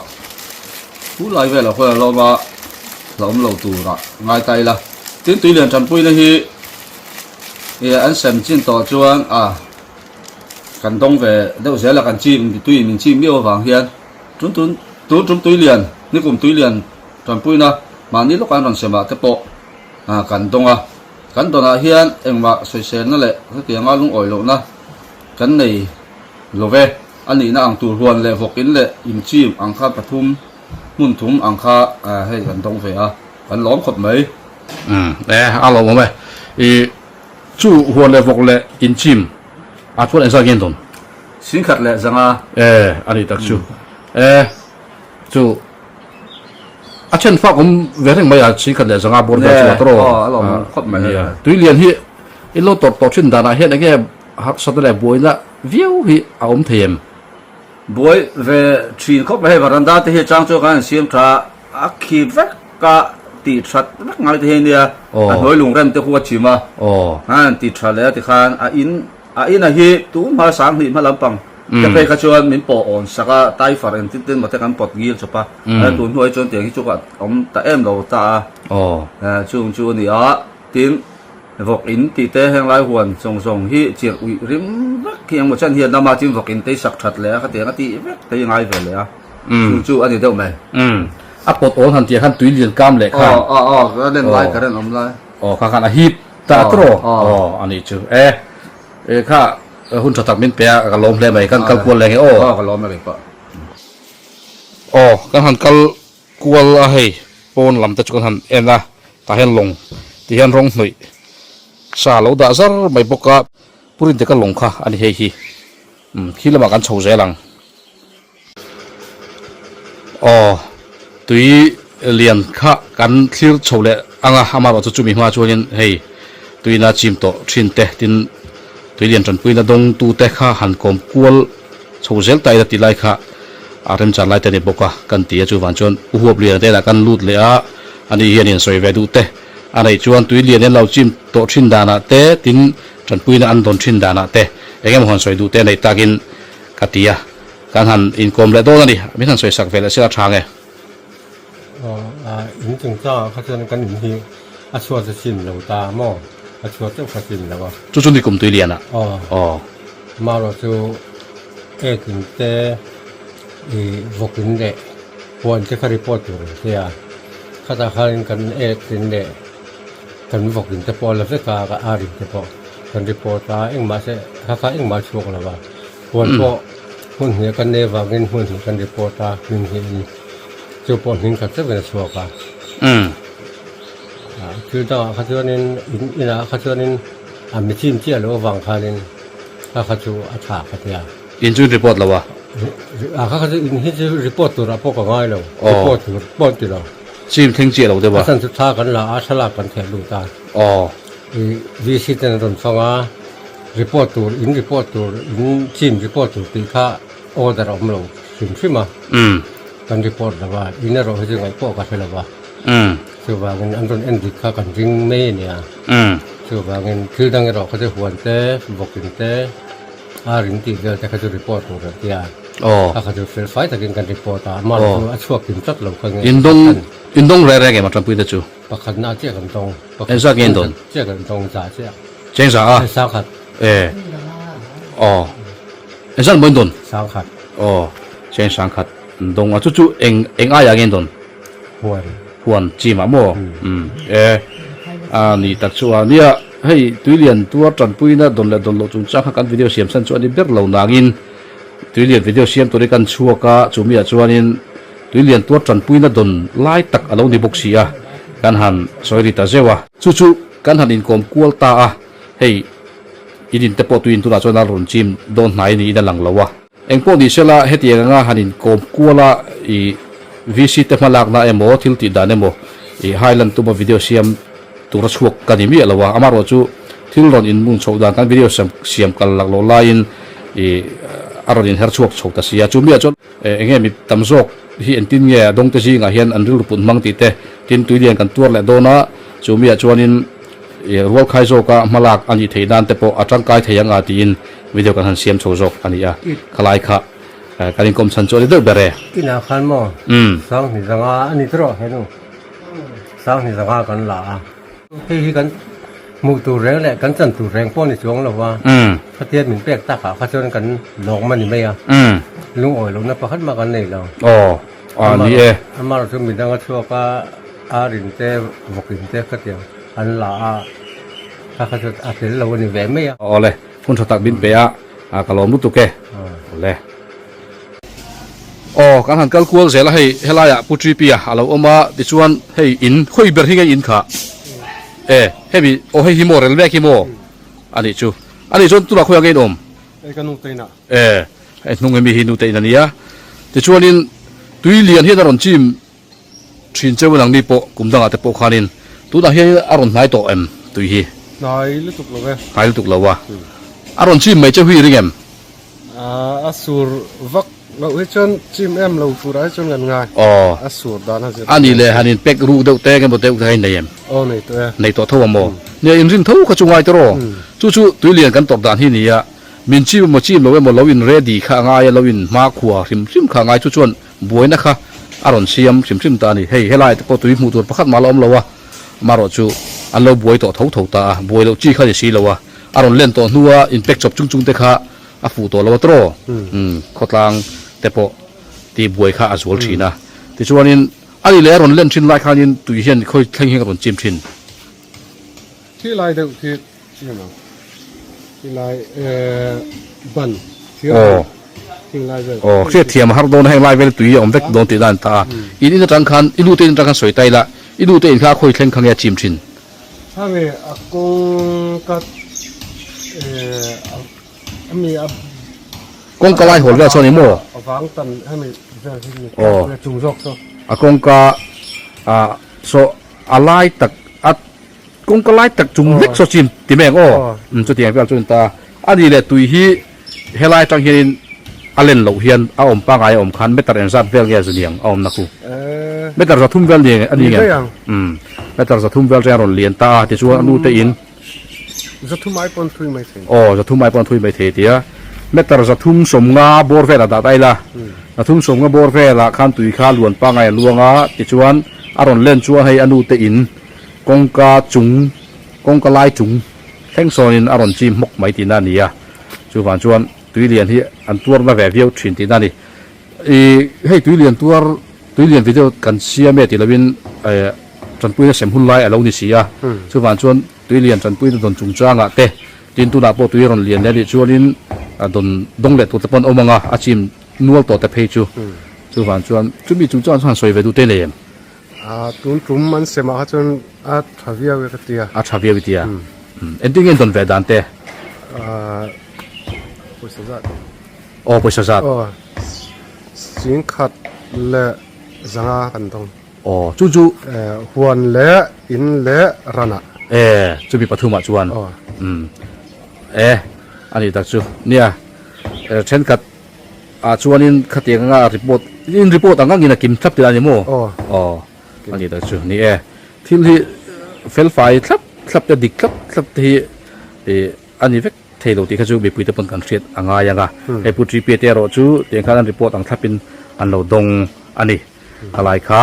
hu lai velah khawi a lawm a, la awm lo turah ngai ta ila. Tin, tui lian tanpuina hi ih an sem chin tawh chuan a kan dawng ve deuh zel a, kan chim tui min chim miau avang hian tun tun tun tum tui lian nikum tui lian tanpuina mahni lawkah an rawn sem ah te pawh kan dawng a. Kan dawnah hian engmah sawiselna leh hetianga lungawi lohna kan nei lo ve. A nihna ang tur huan leh vawk in leh inchim ang kha pathum hmun thum ang kha hei kan dawng ve a, kan lawm khawp mai. Umm e, a lawmawm e. I chu huan leh vawk leh inchim ah chuan engzat nge an dawn? Singkhat leh zanga. E, a nih tak chu. E, chu. A then fak awm ve reng mai a, chi khat leh zanga bawr vel chu a tawrh aw. Nia, tui lian hi in lo tawrh tawh thin danah hian enge harsatna leh buaina viau hi a awm thei em? Buai ve thin khawp mai hei varanda te hi chang chuan kan han siam tha a khip vek a tih that vek ngai te hi ania a hnuai lung rem te khu a chim a han ti tha leh a tikhan a in A ina hi tunhma sanghnih hma lampang te phei kha chuan min pawh awn sak a, taifar engtin tin maw te kan pawt ngil chawp a, tun hnuai chuan tiang hi chu ka awm ta em lo ta a, chung chu a ni a, tin vawk in tih te heng lai huan zawng zawng hi chirh uih rim vek hi engmaw chen hian lama tin vawk in te sak that leh a khatiang a tih vek te hi ngai ve leh a, chung chu a ni deuh mai. A pawt awn han tih ah khan tui lian kam leh khan. Aw aw aw, a len lai current awm lai. Aw kha khan a hip ta tawh aw a nih chu e e kha hun tha tak min pe a ka lawm hle mai kan kal kual leh nge aw aw ka lawm e kei pawh aw kan han kal kual a hei pawn lam te chu kan han en a tah hian lawng ti hian rawng hnawih sa lo dah zar mai bawk a purin te ka lawng kha a ni hei hi umm khi lamah kan chho zel ang. Aw, tui lian kha kan thlir chho leh ang a, amaherawhchu chu chumi hma chuanin hei tuina chim tawh thin te tin tui lian tanpuina dawngtu te kha han kawm kual chho zel ta ila tih lai kha a remchan lai te a ni bawk a kan ti a, chuvang chuan u huap lian te inah kan lut leh a, ani hian in sawi ve duh te a neih chuan tui lian in lo chim tawh thin danah te tin tanpuina an dawn thin danah te eng emaw han sawi duh te a neih takin ka ti a. Kan han inkawm leh dawn a ni, min han sawi sak ve leh sila tha nge? Aw, in chungchangah kha chuan kan in hi a chhuat a chin lo ta maw? A chhuat deuh kha chin lo a. Chu chu ni kum tui lian ah? Aw. Aw. Amaherawh chu ek in te i vawk in leh huan te kha report tur an tia. Khatah khanin kan ek in leh kan vawk in te pawh a la vek a, ka ar in te pawh kan report a, engmah se kha kha engmah a chhuak lo a. Huan pawh hmun hnih kan nei avangin hmun hnih kan report a, hmin hnihin chu pawh hming khat zeuhin a chhuak a. Thil dangah kha chuanin in inah kha chuanin a mi chim chiah loh avang khanin kha kha chu a tha ka tia. In chu in report lo a? A kha kha chu in hi chu report turah pawh ka ngai lo, report tur pawh an ti lo. Chim thleng chiah lo deuh a? A chan chu thla kan la a, thlalak kan theh lut a. VC ten an rawn fang a. Report tur, in report tur, in team report tur tih kha order a awm lo hrim hrim a. Kan report lo a, in erawh hi chu ngaih pawh ka hre lo a. Chuvangin an rawn en dik kha kan ring mai a nia. Chuvangin thil dang erawh kha chu huan te, vawkin te, ar in tih vel te kha chu report tur a tia. Kha kha chu fel fai takin kan report a, amah chu a chhuak kim tlat lo kha nge. In dawng reng reng em a tanpui te chu? Pakhat na chiah kan tawng. Engzat nge in dawn? Chiah kan tawng za chiah. Cheng za a? Sangkhat. E. Aw. Engzat maw in dawn? Sangkhat. Aw. Cheng sangkhat an dawng a. Chu chu eng eng aiah nge in dawn? Huan. Huan chimah maw? Umm. E. A ni tak chu a. Nia hei tuilian tuar tanpuina dawn leh dawn loh chungchang kha kan video siam chhan chu a ni ber lo nangin tuilian video siam turin kan chhuak a, chumiah chuanin Tuilian tuar tanpuina dawn lai tak a lo ni bawk si a, kan han sawi ri ta zeuh a. Chu chu kan han inkawm kual ta a, hei in in te pawh tuiin tunah chuan a rawn chim dawn hnai niin a lang lo a. Engpawh ni sela hetiang anga han inkawm kual a i VC te hmalakna emaw thil tih dan emaw i highland tuma video siam tura chhuak ka ni miah lo a, amaherawh chu thil rawn inbun chhoh dan kan video siam kal lak loh laiin i a rawn inher chhuak chho ta si a, chu miah chuan eng nge mi tam zawk hi engtin nge a dawngte zingah hian an rilru put hmang tih te tin tuilian kan tuar leh dawn a, chu miah chuanin i rualkhai zawka hmalak a nih theih nan te pawh a tangkai thei ang a tiin video kan han siam chho zawk a ni a, khalai kha kan inkawm chhan chu a ni deuh ber e. Inah khan maw Sanghni zanga a ni tawh henu Sanghni zanga kan la a, hei hi kan hmuh tur reng leh kan chan tur reng pawh a ni chuang lo va, khatia min pek takah kha chuan kan lawm a ni mai a, lungawi lohna pakhat mah kan nei lo. Aw a ni e. Amaherawh chu midang a chhuak a, ar in te vawk in te khatiang an la a, kha kha chu a tel lo a ni ve mai a. Awle, hun tha tak min pe a, ka lawm lutuk e. Awle. Aw, kan han kal kual zel a hei, helaiah Pu Tripia a lo awm a, tichuan hei in, khawi ber hi nge in kha? E, hemi, aw hei hi maw rel mek hi maw? A nih chu. A nih chuan tunah khawiah nge in awm? Hei ka nute inah. E, hei hnung emi hi nute in a nia. Tichuanin tui lian hian a rawn chim Thin cheu nang ni pawh kum dangah te pawh khanin tunah hian a rawn hnai tawh em tui hi? Hnai lutuk lo e. Hnai lutuk lo a. A rawn chim mai cheu hi i ring em? A sur vak loh hi chuan chim em lo turah hi chuan kan ngai. Aw. A sur dan a zir. A nih leh han in pack ruh deuh te eng emaw deuh te kha in nei em? Aw nei tawh e. Nei tawh tho a maw? Nia in rin tho kha chu ngai tawh aw. Chu chu tui lian kan tawrh dan hi nia min chim emaw chim lo emaw lo in ready kha a ngai a lo in hmakhua hrim hrim kha a ngai chu chuan Buaina kha a rawn siam hrim hrim ta a ni. Hei, helai te pawh tui hmuh tur pakhat mah la awm lo a, amaherawh chu an lo buai tawh tho tho ta a, buai loh chi kha ni si lo a, a rawn len tawh hnua inpek chawp chung chung te kha a fuh tawh lo a tawrh aw. Umm, khawtlang te pawh tih buai kha a zual thin a. Tichuanin a ni leh a rawn len thin lai khanin tui hian khawi thleng hian a rawn chim thin. Thi lai deuh khi Eng ang tilai ban thir Aw. thing lai vel. Aw hriat thiam a har dawn a heng lai vel tui a awm vek dawn tih dan ta a. In in atang khan i nu te in atang khan sawi ta ila i nu te in kha a khawi thleng kha nge a chim thin. Hemi a kawng ka eh ami a Kawngka lai hawl vel sawn i maw? A vang tan hemi vel hi ni chung zawk saw. A kawngka ah saw a lai tak a Kawngka lai tak chung vek saw chim ti mai ang aw. Umm chutiang vel chu a ni ta. A ni leh tui hi helai atang hianin a len loh hian a awm pangai a awm khan meter engzat vel nge zu niang a awmna khu. Meter zathum vel ni a ni nge? Umm meter zathum vel chen a rawn lian ta a tichuan a nu te in. Zathum ai pawn thui mai thei. Aw zathum ai pawn thui mai thei tia. Meter zathum sawmnga bawr velah dah ta ila. Zathum sawmnga bawr velah khan tui kha luan pangai a luang a tichuan a rawn len chuan hei a nu te in. Kawngka chung, kawngka lai chung thleng sawnin a rawn chim hmawk mai tihna a ni a, chuvang chuan tuilian hi an tuar na ve viau thin tihna a ni. Ih hei tuilian tuar, tuilian video kan siam e tih lovin eh tanpuina sem hun lai a lo ni si a, chuvang chuan tuilian tanpuina dawn chungchangah te tin tunah pawh tui rawn lian leh a nih chuanin dawn dawng leh tur te pawh an awm ang a, a chim nual tawh te phei chu chuvang chuan chumi chungchangah chuan han sawi ve duh te nei em? A tun tum an sem ah kha chuan a tha viau e ka ti a. A tha viau i ti a. Engtin nge an dawn ve dan te? Pawisa zat. Aw pawisa zat. Aw chingkhat leh zanga kan dawng. Aw chu chu. Huan leh in leh ran ah. E chumi pathum ah chuan. Aw. E a nih tak chu. Nia thenkhat. Ah chuanin khatiang anga report in report ang angin a kim thlap tih a ni maw? Aw. Aw a ni tak chu ni e. Thil hi fel fai thlap thlap te dik thlap thlap te hi ih a ni vek thei lo tih kha chu mipui te pawn kan hriat a ngai ang a. Hei Pu Tripe te erawh chu tiang khan an report ang thlapin an lo dawng a ni. Khalai kha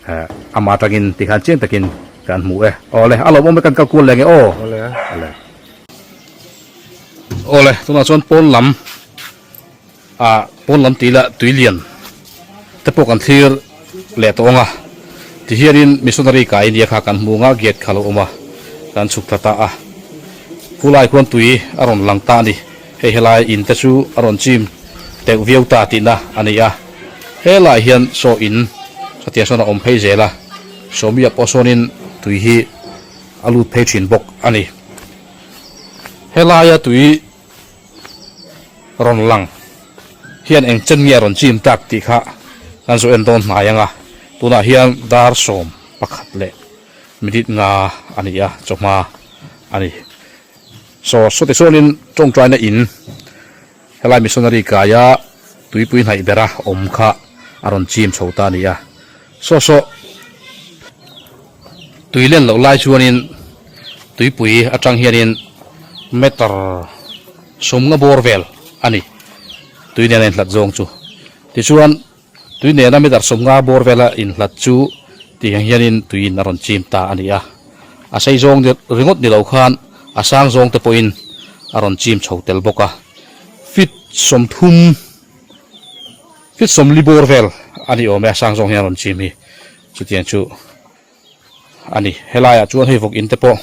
eh amah atangin tikhan chiang takin kan hmu e. Aw le a lawmawm e kan kal kual leh nge aw. Aw le. Aw le. Aw le tunah chuan pawn lam. Ah pawn lam tih lah tui lian te pawh kan thlir leh tawh ang a, tihianin missionary kai nia kha kan hmu ang a, gate kha a lo awm a, kan chhuk thla ta a, khulai khuan tui a rawn lang ta a ni, hei helai in te chu a rawn chim teuh viau ta tihna a ni a, helai hian saw in satia sawn a awm phei zel a, sawmia pawh sawnin tui hi a lut phei thin bawk a ni, helaia tui. rawn lang. hian eng chen nge a rawn chim tak tih kha kan zawh en dawn hnai ang a, tunah hian dar sawm pakhat leh minute nga a ni a, chawhma a ni. Saw sawti chuanin tawngtaina in helai missionary kaia tuipui hnaih bera awm kha a rawn chim chho ta a ni a, saw saw tui len loh lai chuanin tuipui atang hianin meter sawmnga bawr vel a ni tui nena inhlat zawng chu tichuan tui nena meter sawmnga bawr vela inhlat chu tiang hianin tuiin a rawn chim ta a ni a a sei zawng ringawt ni lo khan a sang zawng te pawhin a rawn chim chho tel bawk a feet sawmthum feet sawmli bawr vel a ni awm e a sang zawng hian a rawn chim hi chutiang chu a ni helaiah chuan hei vawk in te pawh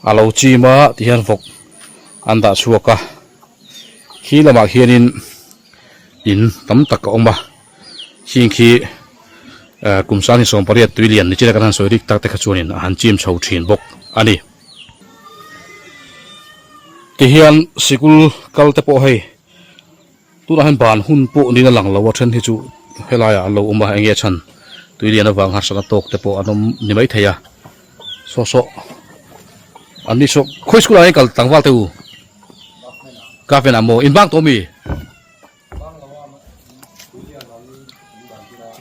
a lo chim a tihian vawk an dah chhuak a khi lamah khianin in tam tak a awm a hing khi eh kum sang hi sawmpariat tui lian ni chin a kan han sawi rik tak te kha chuanin a han chim chho thin bawk a ni tihian sikul kal te pawh hei. Tunah hian ban hun pawh niin a lang lo a, then hi chu helaiah an lo awm a, enge chhan tui lian avang harsatna tawk te pawh an awm ni maithei a, saw saw an ni saw khawi school ah hian kal tlangval teh u ka ven ah maw in bang tawh ami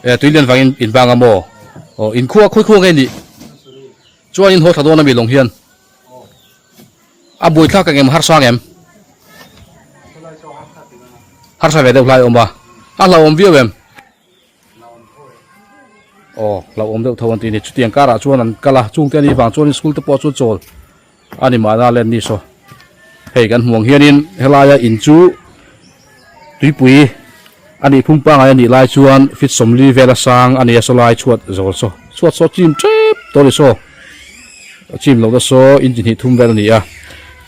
e tui lian vangin in bang a maw aw in khua khawi khua nge nih chuan in haw thla dawn ami lawng hian. A buaithlak ang em harsa ang em? Harsa ve deuh hlai awm a, a hlauhawm viau em? Aw hlauhawm deuh tho an tih ni, chutiang karah chuan an kal a, chungte ani vang chuanin school te pawh chu chawl a ni mahna len ni saw. Hei kan hmuh ang hianin helaia in chu tuipui a nih phung pangai a nih lai chuan feet sawmli vela sang a ni a sawlai chhuat zawl saw chhuat saw chim tep tawh a ni saw a chim lohna saw inchi hnih thum vel a ni a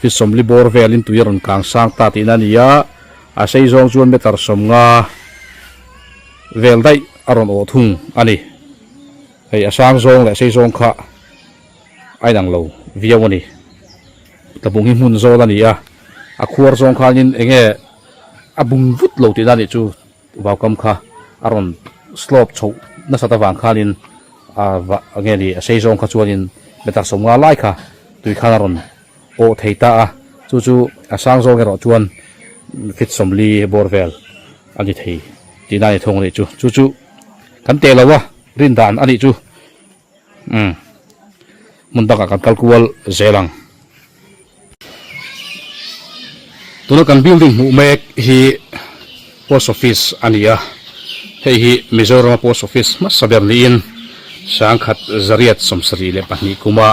feet sawmli bawr velin tui a rawn kang sang ta tihna a ni a a sei zawng chuan meter sawmnga vel daih a rawn awh thung a ni hei a sang zawng leh sei zawng kha a inang lo viau a ni tlabung hi hmun zawl a ni a a khuar zawng khanin eng nge a bung vut lo tihna a nih chu vaukam kha a rawn slope chhoh nasat avang khanin a va nge ni a sei zawng kha chuanin meter sawmnga lai kha tui khan a rawn awh thei ta a chu chu a sang zawng erawh chuan feet sawmli bawr vel a ni thei tihna a ni thung a nih chu chu chu kan teh lo a rin dan a nih chu. Umm hmun dangah kan kal kual zel ang. Tuna kan building hmuh mek hi post office a ni a, hei hi Mizorama post office hmasa ber niin sangkhat zariat 72 kuma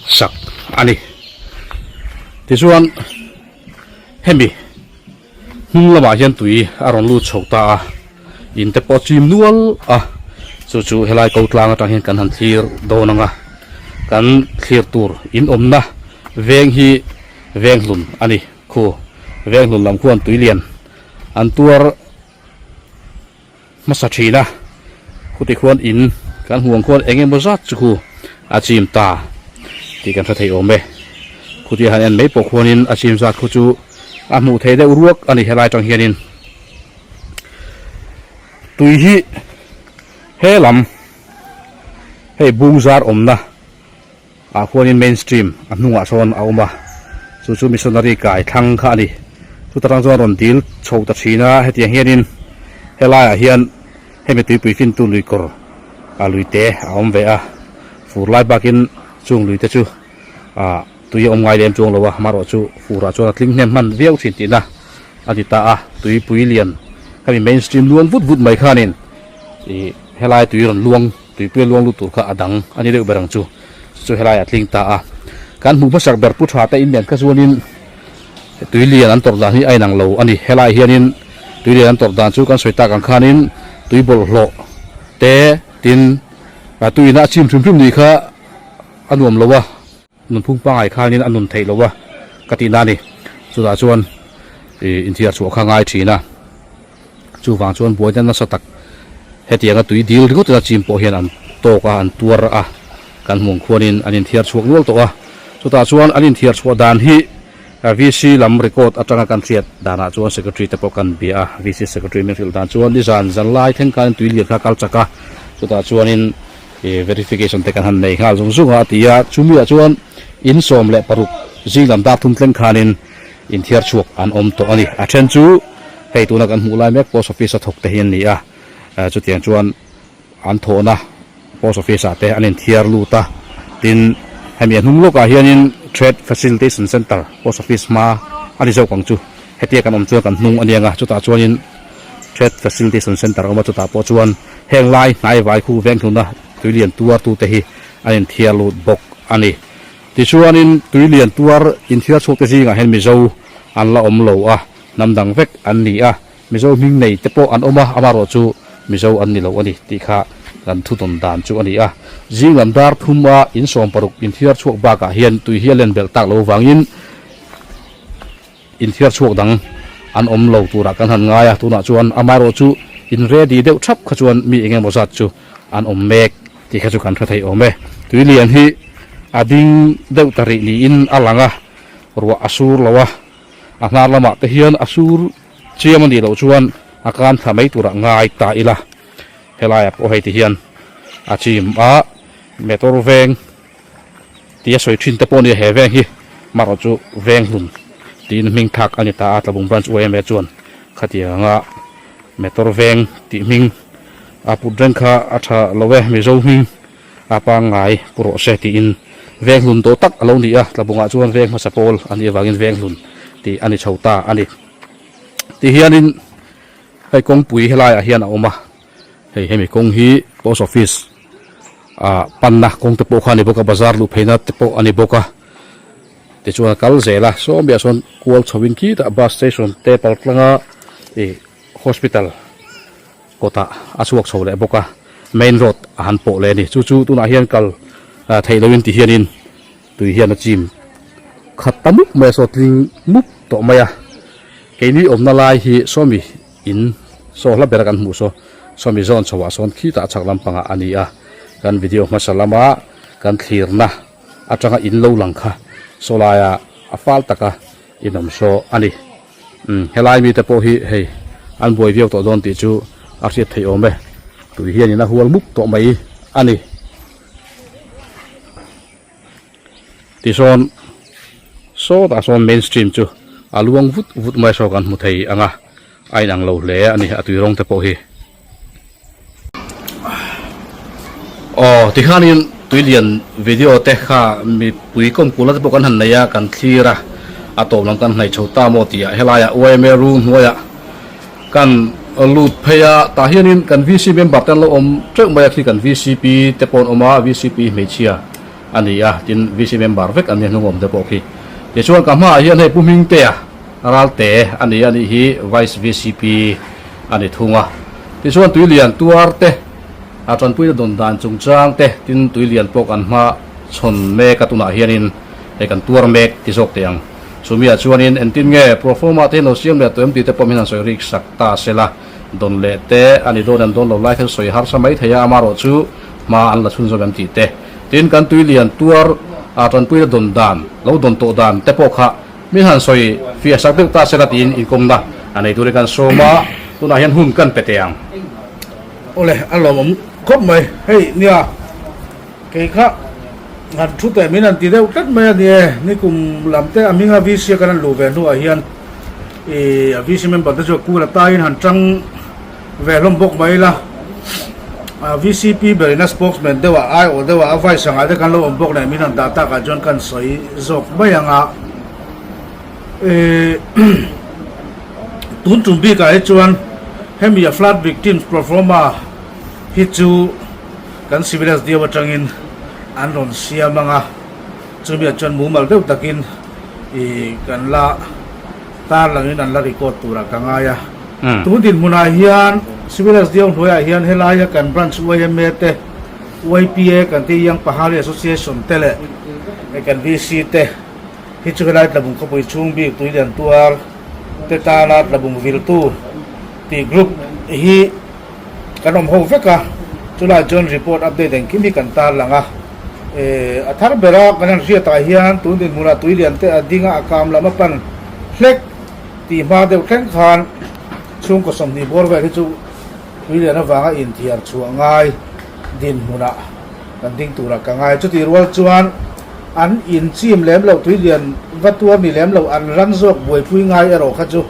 sak a ni. Tichuan hemi Hnung lamah hian tui a rawn lut chho ta a, in te pawh a chim nual a, chu chu helai ko tlang atang hian kan han thlir dawn ang a, kan thlir tur in awmna veng hi veng hlun a ni khu, veng hlun lam khuan tui lian an tuar hmasa thin a, khuti khuan in kan hmuh ang khuan eng emaw zat chu khu a chim ta tih kan hre thei awm e. Khuti han en mai pawh khuanin a chim zat khu chu a hmuh theih deuh ruak a ni helai tang hianin tui hi he lam hei bung zar awmna ah khuanin main stream a hnungah sawn a awm a chu chu missionary kai thlang kha a ni chuta tang chuan rawn dil chho ta thin a hetiang hianin helaiah hian hemi tuipui fintu lui kawr ah lui te a awm ve a fur lai bakin chung lui te chu ah tui a awm ngai lem chuang lo a amaherawh chu furah chuan a tling hnem hman viau thin tihna a ti ta a tuipui lian hemi main stream luang vut vut mai khanin ih helai tui rawn luang. Tuipui a luang lut tur kha a dang a ni deuh ber ang chu. Chu helai a tling ta a. Kan hmuh hmasak ber pu tha te in nen kha chuanin tui lian an tawrh dan hi a inang lo a ni. Helai hianin tui lian an tawrh dan chu kan sawi tak ang khanin tui bawlhhlawh te tin tuiin a chim hrim hrim ni kha a nuam lo a. Nunphung pangai khanin a nun theih lo a ka tihna a ni. Chutah chuan ih inthiar chhuah kha ngai thin a. Chuvang chuan buaina nasa tak hetianga tui dil ringawt ila chim pawh hian an tawk a, an tuar a, kan hmuh ang khuanin an inthiar chhuak nual tawh a. Chutah chuan an inthiar chhuah dan hi VC lam record atanga kan hriat danah chuan secretary te pawh kan bia a, VC secretary min hrilh dan chuan nizan zan lai thleng khanin tui lian kha a kal chak a, chutah chuanin ih verification te kan han nei nghal zung zung a a ti a, chumi ah chuan in 16 zing lam dar thum thleng khanin inthiar chhuak an awm tawh a ni. A then chu hei tuna kan hmuh lai mek post office a thawk te hi an ni a, chutiang chuan an thawhna post office ah te an inthiar lut a, tin hemi a hnung lawkah hianin Trade Facilitation Centre post office hma a ni zawk ang chu, hetia kan awm chuan kan hnung a ni ang a, chutah chuanin Trade Facilitation Centre a awm a, chutah pawh chuan heng lai hnai vai khu veng hluna tui lian tuar tute hi an inthiar lut bawk a ni. Tichuanin tui lian tuar inthiar chhuak te zingah hian Mizo an la awm lo a, hnam dang vek an ni a. Mizo hming nei te pawh an awm a, amaherawh chu Mizo an ni lo a ni tih kha kan thudawn dan chu a ni a. Zing lam dar thum a in 60 inthiar chhuak bakah hian tui hi a len belh tak lo vangin inthiar chhuak dang an awm lo turah kan han ngai a, tunah chuan amaherawh chu in ready deuh thap kha chuan mi eng emaw zat chu an awm mek tih kha chu kan hre thei awm e. Tui lian hi a ding deuh ta rih niin a lang a, ruah a sur lo a, a hnar lamah te hian a sur Chiam a nih loh chuan a kan thla mai turah ngai ta ila. Helaiah pawh hei ti hian a chim a, motor veng tih a sawi thin te pawh a nia he veng hi marawh chu veng hlun tiin hming thlak a ni ta a, Tlabung Branch yma chuan khatianga motor veng tih hming a put reng kha a tha lo e, Mizo hming a pangngai pu rawh se tiin veng hlun tawh tak a lo ni a, Tlabungah chuan veng hmasa pawl a nih avangin veng hlun tih a ni chho ta a ni. Ti hianin hei kawngpui helaiah hian a awm a, hei hemi kawng hi post office ah panna kawng te pawh kha a ni bawk a, bazar luh pheina te pawh a ni bawk a, tichuan a kal zel a, sawmiah sawn kual chho in khitah bus station te pal tlanga ih hospital kawtah a chhuak chho leh bawk a, main road a han pawh leh a ni, chu chu tunah hian kal theih loin ti hianin. Tui hian a chim khat ta mup mai a, saw tling mup tawh mai a. Keini awmna lai hi sawmi in saw hla bera kan hmuh saw sawmi zawn chhoah sawn khitah a chhak lampangah a ni a. Kan video hmasa lama kan thlirna atanga in lo lang kha saw laia a fal taka inawm saw a ni. Umm helai mite pawh hi hei an buai viau tawh dawn tih chu a hriat theih awm e. Tui hianin a hual mup tawh mai a ni. Tisawn sawtah sawn main stream chu a luang vut vut mai saw kan hmu thei ang a, a inang lo hle a ni a tui rawng te pawh hi. Aw tikhanin tuilian video te kha mipui kawmkula te pawh kan han nei a kan thlir a, a tawp lam kan hnaih chho ta maw tih ah helaiah yma room hnuaiah Kan lut phei a, tah hianin kan VC member te an lo awm teuh mai a, khi kan VCP te pawh an awm a, VCP hmeichhia a ni a, tin VC member vek an ni a hnung awm te pawh khi. Tichuan ka hmaah hian hei Pu Hmingtea Ralte a ni a nih hi Vice VCP a ni thung a. Tichuan Tuilian tuar te a tanpuina dawn dan chungchang te tin Tuilian pawh kan hma chhawn mek a tunah hianin hei kan tuar mek ti zawk teh ang. Chumi ah chuanin engtin nge proforma te hi lo siam leh tawh em tih te pawh min han sawi rik sak ta sela, dawn leh te a ni dawn em dawn lo lai khan sawi harsa mai thei a, amarawh chu hma an la chhunzawm em tih te. Tin, kan tui lian tuar ah tanpuina dawn dan, lo dawn tawh dan te pawh kha min han sawi fiah sak deuh ta sela tiin inkawmna a nei turin kan sawm a, tunah hian hun kan pe teh ang. Awle, a lawmawm khawp mai. Hei nia. Kei kha han thu teh min han ti deuh tlat mai a ni e. Nikum lam te a hminga VC a kan han luh ve hnuah hian ih a VC member te chu a kul a taiin han tang ve hlawm bawk mai ila. A VCP berin a spokesman deuh a aiawh deuh a a vice angah te kan lo awm bawk nen min han dah takah chuan kan sawi zawk mai ang a. Ih tun tum bikah hi chuan hemi a flood victims proforma hi chu Kan civil SDO atangin an rawn siam ang a, chumi ah chuan mumal deuh takin ih kan la tarlangin an la record turah ka ngai a. Tun dinhmunah hian civil SDO hnuaiah hian helaia kan branch yma te, YPA kan tih Young Pahari Association te leh kan VC te hi chu helai Tlabung khawpui chhung bik Tuilian tuar te tana Tlabung viltu tih group hi Kan awm ho vek a, chulai chuan report update engkim hi kan tarlang a, A thar bera kan han hriatah hian tun dinhmunah tui lian te a ding a, a kam lam a pan hlek tih hma deuh thleng khan chhungkaw 20 bawr vel hi chu tui lian avanga inthiar chhuah ngai dinhmunah kan ding turah ka ngai. Chutih rual chuan an inchim lem loh tui lian va tuar ni lem loh an ran zawk buaipui ngai erawh kha chu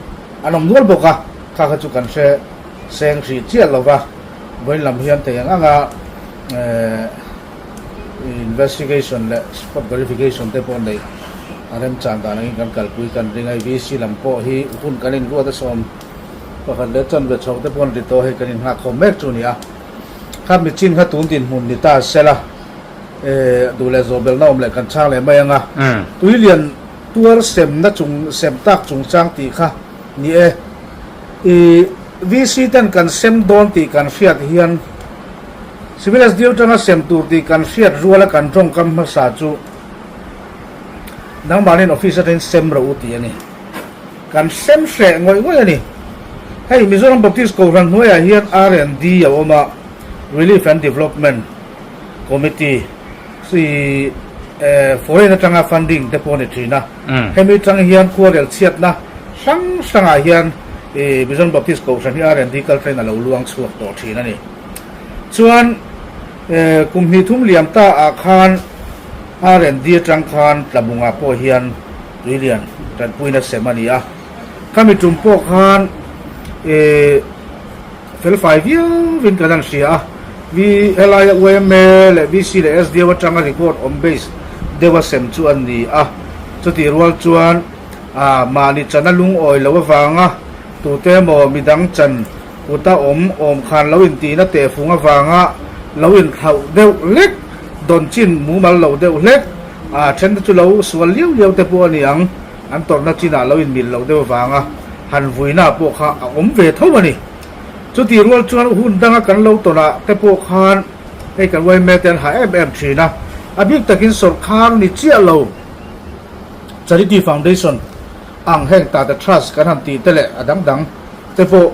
an awm nual bawk a, kha kha chu kan hre seng hrih chiah lo va, vawiin lam hian thei ang anga Investigation leh spot verification te pawh neih a remchan dan angin kan kalpui kan ring a, VC lam pawh hi hun kan inruat a 11 leh chanve chho te pawh an ri tawh hei kan innghak khawm mek chu a ni a. Kha michin kha tun dinhmun ni ta sela duh leh zawhbelhna awm leh kan chhang leh mai ang a, tuilian tuar semna chung sem tak chungchang tih kha ni e. I VC ten kan sem dawn tih kan hriat hian Civil SDO tanga sem tur tih kan hriat ruala kan tawngkam hmasa chu nangmahniin office atangin sem rawh u tih a ni. Kan sem hreh ngawih ngawih a ni. Hei Mizoram Baptist Kohhran hnuaiah hian R&D a awm a, Relief and Development Committee, foreign atanga funding te pawh a ni thin a. Hemi atang hian khuarel chhiatna hrang hrangah hian Mizoram Baptist Kohhran hi R&D kaltlain a lo luang chhuak tawh thin a ni. Chuan kum hnih thum liam ta ah khan R&D atang khan Tlabungah pawh hian tuilian tanpuina sem a ni a. Khami tum pawh khan felfai viau in kan han hria a. Vi helaia yma leh VC leh SDO atanga record awm base deuha sem chu a ni a. Chutih rual chuan mahni chana lungawi lo avanga tute emaw midang chan Kuta awm awm khan lo intihna tehfung avanga lo inthlauh deuh hlek, dawn chin mumal lo deuh hlek, a then te chu lo sual liau liau te pawh a ni ang, an tawrhna chinah lo inmil loh deuh avanga han vuina pawh kha a awm ve tho a ni. Chutih rual chuan hun danga kan lo tawnah te pawh khan hei kan yma te an hah em em thin a, a bik takin sawrkhar ni chiah lo Charity Foundation ang heng Tata Trust kan han tih te leh a dang dang, te pawh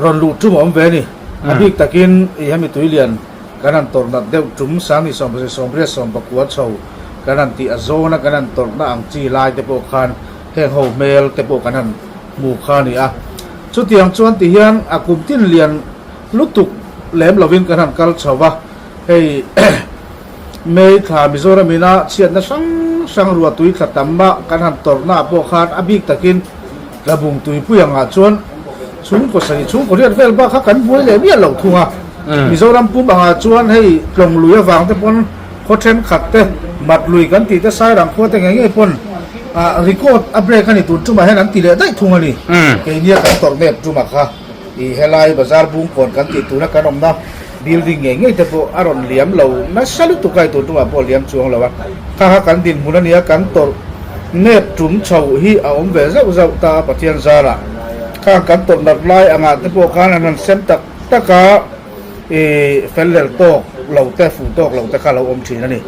rawn luh tum a awm ve a ni. A bik takin i hemi tuilian kan han tawrh nat deuh tum 10 70 80 90 chho kan han tih a zawna kan han tawrhna ang chi lai te pawh khan heng ho hmel te pawh kan han hmu kha a ni a. Chutiang chuan ti hian a kum tin lian lutuk lem lovin kan han kal chho va, hei May thla Mizoram ina chhiatna hrang hrang ruah tui thla tam a kan han tawrhna ah pawh khan a bik takin Tlabung tuipui angah chuan chhungkaw sarih chhungkaw riat vel bak kha kan buai leh miah loh thung a. Mizoram pum angah chuan hei tlawng lui avang te pawn khaw thenkhat te mat lui kan tih te Sairang khua te ngei ngei pawn record a break a ni tun tumah hian an ti leh daih thung a ni. Keini a kan tawrh nep tumah kha. Ih helai bazar bungkawn kan tih tuna kan awmna building ngei ngei te pawh a rawn liam lo nasa lutuk a, tun tumah pawh a liam chuang lo a, kha kha kan dinhmun a nia kan tawrh nep tum chho hi a awm ve zauh zauh ta a Pathian zarah khang kan tawrh nat lai angah te pawh khan an han sem tak tak a, ih fel lel tawk lo te fuh tawk lo te kha a lo awm thin a ni.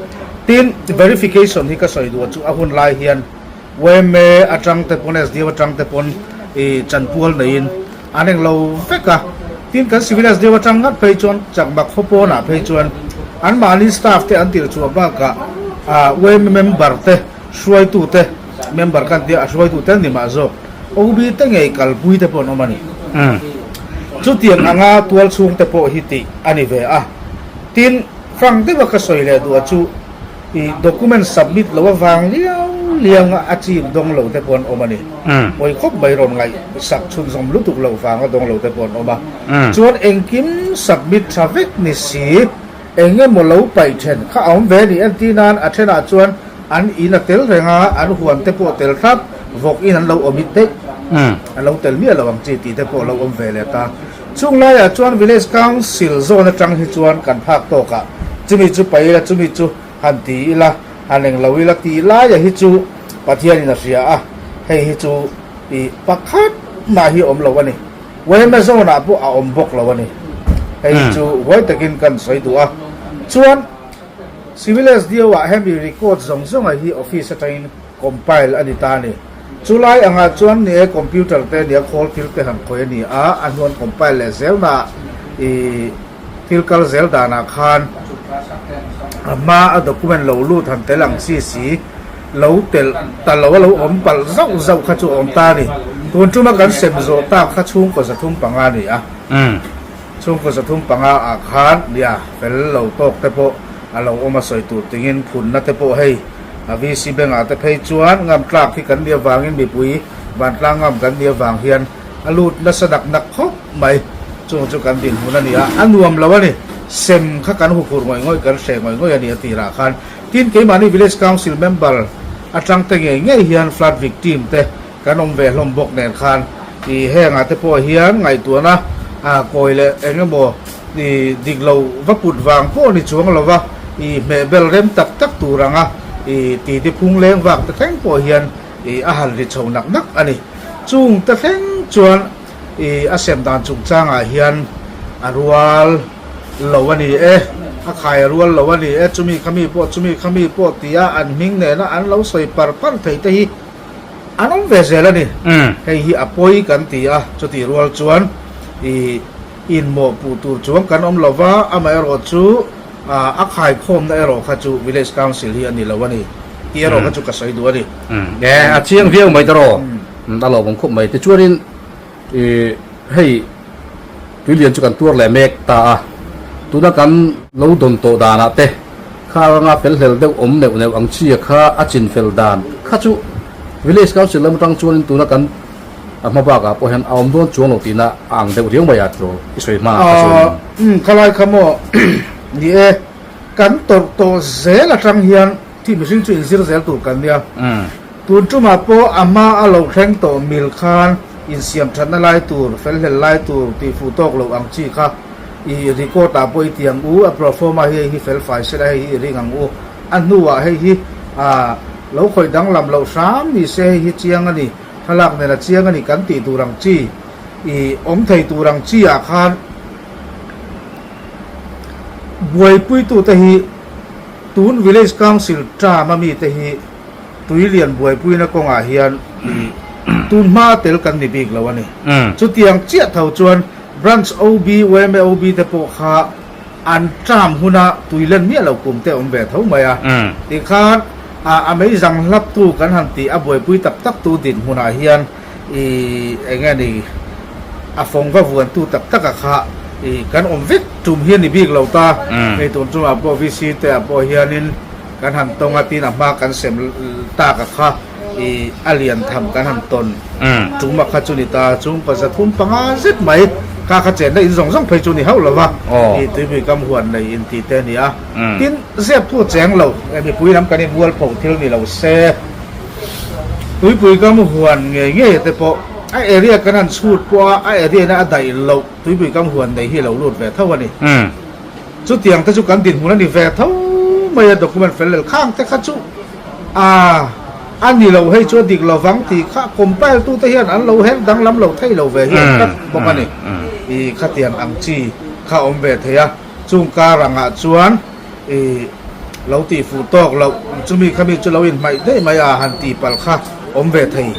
Tin, verification hi ka sawi duh chu a hun lai hian. Yma atang te pawn SDO atang te pawn ih chanpual neiin an eng lo vek a, tin kan civil SDO atang ngat phei chuan chakma khaw pawnah phei chuan anmahni staff te an tirh chhuah bakah ah yma member te hruaitu te member kan tia a hruaitu te an ni mah zawk OB te ngei kalpui te pawh an awm a ni. Chutiang anga tual chhung te pawh hi tih a ni ve a, tin fang deuha ka sawi leh duh a chu. I document submit lo avang liau liang a a chim dawng lo te pawh an awm a ni. Pawi khawp mai rawn ngaih sak chhunzawm lutuk lo vanga dawng lo te pawh an awm a. Chuan engkim submit tha vek ni si, eng emaw lo paih then kha a awm ve ni entir nan a thenah chuan an in a tel reng a, an huan te pawh a tel thlap, vawk in an lo awm it daih, an lo tel miah lo ang chi tih te pawh a lo awm ve leh ta. Chung laiah chuan Village Council zawn atang hi chuan kan phak tawk a, chumi chu paih ila, chumi chu han ti ila, han eng lo ila tih laia hi chu Pathianin a hria a, hei hi chu i pakhat mah hi awm lo a ni. Yma zawnah pawh a awm bawk lo a ni. Hei hi chu huai takin kan sawi duh a. Chuan Civil SDO-ah hemi record zawng zawnga hi office atangin Compile a ni ta a ni. Chu lai angah chuan ni e computer te nia khawl thil te han khawih a ni a, a hnuan compile leh zel naah i thil kal zel danah khan. A hma a document lo lut han tel ang chi si lo telh ta lo a lo awm palh zauh zauh kha chu a awm ta a ni. Tun tuma kan sem zawh tak kha chhungkaw 305 a ni a. Chhungkaw 35 ah khan nia fel lo tawk te pawh a lo awm a sawi tur tingin phunna te pawh hei a VC Bank ah te phei chuan ngam tlak hi kan nih avangin mipui vantlang ngam kan nih avang hian a lut nasa nak nak khawp mai. Chung chu kan dinhmun a ni a, a nuam lo a ni. Sem kha kan huphurh ngawih ngawih, kan hreh ngawih ngawih a ni a tirah khan. Tin, keimahni Village Council member atang te ngei ngei hian flood victim te kan awm ve hlawm bawk nen khan ih hengah te pawh hian ngaihtuahna ah kawi leh eng emaw ih dik lo va put vang pawh ni chuang lova ih hmeh bel rem tak tak tur anga ih titi phung leng vak te thleng pawh hian ih a han ri chho nak nak a ni. Chung te thleng chuan ih a sem dan chungchangah hian a rual lo a ni e, a khai a rual lo a ni e, chumi khami pawh chumi khami pawh tia an hming nena an lo sawi par par thei te hi an awm ve zel a ni. Hei hi a pawi kan ti a, chutih rual chuan ih inmawhpuh tur chuang kan awm lo va, amaherawh chu a khaikhawmna erawh kha chu Village Council hi a ni lo a ni tih erawh kha chu ka sawi duh a ni. E, a chiang viau mai tawh, a lawmawm khawp mai. Tichuanin ih hei tuilian chu kan tuar leh mek ta a, tuna kan lo dawn tawh danah te kha anga fel hlel deuh awm neuh neuh ang chi kha a chin fel dan kha chu Village Council lam atang chuanin tuna kan a hma bakah pawh hian a awm dawn chuang lo tihna a ang deuh riau mai a tiraw i sawi hma kha chuanin. Umm khalai kha maw ni e, kan tawrh tawh zel atang hian thi mihring chu inzir zel tur kan nia. Tun tumah pawh a hma a lo thleng tawh mil khan insiam thatna lai tur, felhlel lai tur tih fuh tawk loh ang chi kha i record ah pawh i ti ang u, a proforma hi hei hi fel fai sela hei hi i ring ang u, a hnuah hei hi ah lo khawih danglam loh hram ni se hei hi chiang a ni, thlalak nen a chiang a ni kan tih tur ang chi i awm thei tur ang chi ah khan buaipuitute hi tun Village Council term a mite hi Tui lian buaipuina kawngah hian tun hma tel kan ni bik lo a ni. Chutiang chiah tho chuan Branch OB, yma OB te pawh kha an term huna tui len miah lo kum te awm ve tho mai a. Tikhan a mei zang hlaptu kan han tih a buaipui tak tak tu dinhmunah hian i eng nge ni a fawng va vuantu tak tak a kha i kan awm vek tum hi a ni bik lo ta. Hei tun chungah pawh VC te ah pawh hianin Kan han tawng a tin a hma kan sem tak a kha i a lian tham kan han tawn tum a kha chu ni ta chung pa 305 zet mai kha kha chenna in zawng zawng phei chu ni hauh lo va i tuipui kam huan nei in tih te a ni a tin zep thu cheng lo e mipui lam kan in mualpho thil ni lo se tuipui kam huan ngei ngei te pawh a area kan han chhut pawh a a area in a daih loh tuipui kam huan nei hi a lo lut ve tho a ni. Chutiang te chu kan dinhmun a ni ve tho mai a, document fel lel khang te kha chu a a ni lo hei chu a dik lovang tih kha compile tu te hian an lo her danglam lo thei lo ve hi an tlat bawk a ni. I khatiang ang chi kha awm ve thei a, chung kar angah chuan i lo tih fuh tawk loh chumi khami chu lo inhmaih daih mai a han tih palh kha awm ve thei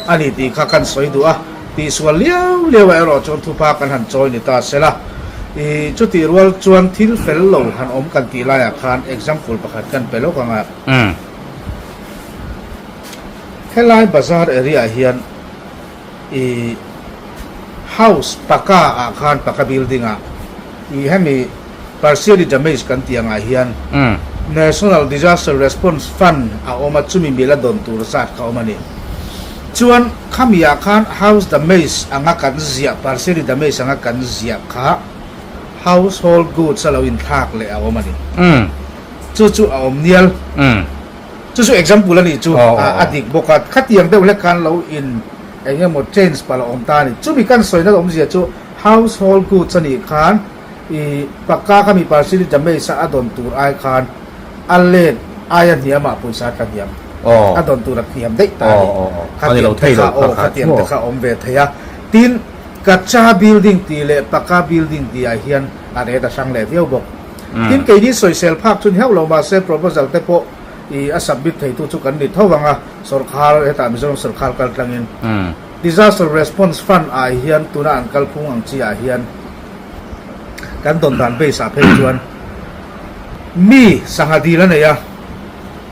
a ni tih kha kan sawi duh a. Tihsual liau liau ah erawh chuan thupa kan han chawi ni ta sela. I chutih rual chuan thil fel lo han awm kan tih laiah khan example pakhat kan pe lawk ang a. Helai bazar area ah hian i house paka ah khan paka building ah i hemi partially damage kan tih angah hian National Disaster Response Fund a awm a chumi mila dawn tur zat kha awm a ni. Chuan khami ah khan house damage anga kan ziah, partially damage anga kan ziah kha household goods a lo inthlak leh a awm a ni. Chu chu a awm nial. Chu chu example a nih chu a dik bawk a. Khatiang deuh hlek khan lo in eng emaw change palh a awm ta a ni. Chumi kan sawina awmzia chu household goods a nih khan i pakka khami partially damage a a dawn tur ai khan a let aia hniamah pawisa a tla hniam. A dawn tur a hniam daih ta a ni. Khatiang te kha aw khatiang te kha a awm ve thei a. Tin, Kacha building tih leh Paka building tih ah hian a ret a hrang leh viau bawk. Tin, keini sawisel phak chu ni hauh lo mahse proposal te pawh i a submit theitu chu kan ni tho ang a, sawrkhar hetah Mizoram sawrkhar kal tlangin Disaster Response Fund ah hian tuna an kalphung ang chi ah hian kan dawn dan base ah phei chuan. Mi sangha dil a nei a,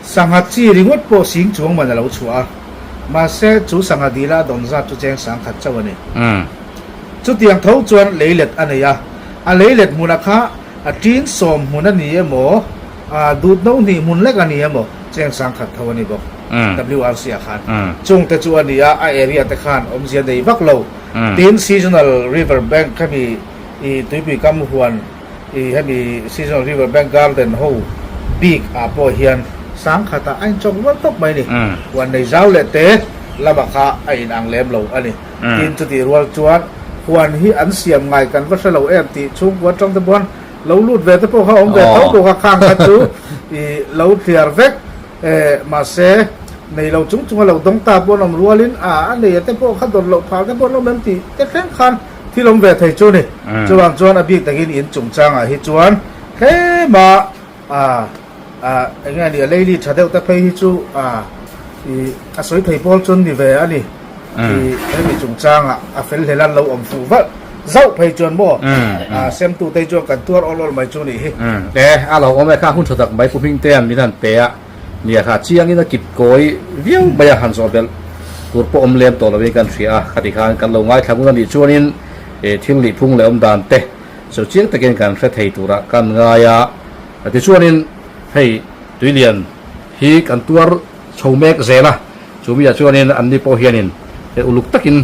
sangha chi ringawt pawh sing chuang man a lo chhuah a, mahse chu sangha dila a dawn zat chu cheng sangkhat chauh a ni. Chutiang tho chuan leilet a nei a, a leilet hmunah kha a ṭin sawm hmun a ni emaw, a dut no hnih hmun lek a ni emaw, cheng sangkhat tho a ni bawk, WRC ah khan. Chungte chu a ni a, a area te khan awmzia nei vak lo. Tin, seasonal river bank hemi i tuipui kam huan i hemi seasonal river bank garden ho bik ah pawh hian sangkhat ah a inchawk rual tawp mai a ni. Huan nei zau leh te lamah kha a inang lem lo a ni. Tin, chutih rual chuan huan hi an siam ngai kan va hre lo em tih chhungkua atang te pawh lo lut ve te pawh kha awm ve tho bawk a, khang kha chu i lo thliar vek e, mahse nei lo chung chunga lo dawng ta pawh an awm rualin a a nei a te pawh kha dawn loh phah te pawh an awm em tih te thleng khan thil awm ve thei chu ni. Chuvang chuan a bik takin in chungchangah hi chuan tlema a a eng nge ni a leili tha deuh te phei hi chu a i a sawi thei pawl chuan ni ve a ni i hemi chungchangah a fel hlel an lo awm fuh valh zauh phei chuan maw a semtu te hi chuan kan tuar awl awl mai chu nih hi. E a lo awm e kha hun tha tak mai pu hming te an min han pe a nia kha chiangin a kip kawi viau mai a han zawh belh tur pawh awm lem tawh lovin kan hria a khati khan kan lo ngaithla ngun a nih chuanin thil nihphung leh awm dan te Chu chiang takin kan hre thei turah kan ngai a, tichuanin hei tuilian hi kan tuar chho mek zel a, chu miah chuanin anni pawh hianin he uluk takin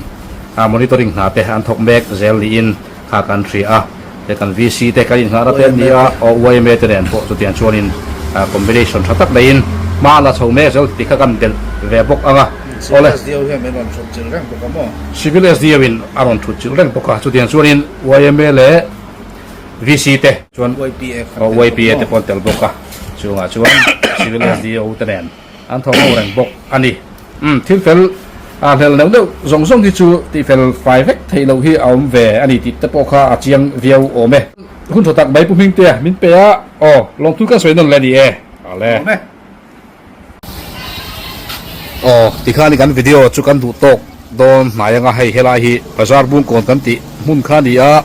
monitoring hna te an thawk mek zel niin kha kan hria a, he kan VC te kan inngahna te an ni a, aw yma te nen pawh chutiang chuanin combination tha tak neiin hma a la chho mek zel tih kha kan belh ve bawk ang a, awle. Civil SDO hian min rawn thut chilh reng bawk a maw? Civil SDO in a rawn thut chilh reng bawk a, chutiang chuanin yma leh VC te chuan YPA te pawh an tel bawk a, chungah chuan Civil SDO te nen an thawk ho reng bawk a ni. Umm thil fel a hlel neuh neuh zawng zawng hi chu tihfel fai vek theih loh hi a awm ve a ni tih te pawh kha a chiang viau awm e. Hun tha tak mai Pu Hmingtea min pe a, aw lawmthu ka sawi nawn leh a ni e. Ale. Aw tikhan kan video chu kan duh tawk dawn hnai anga hei helai hi bazar bungkawn kan tih hmun kha a ni a,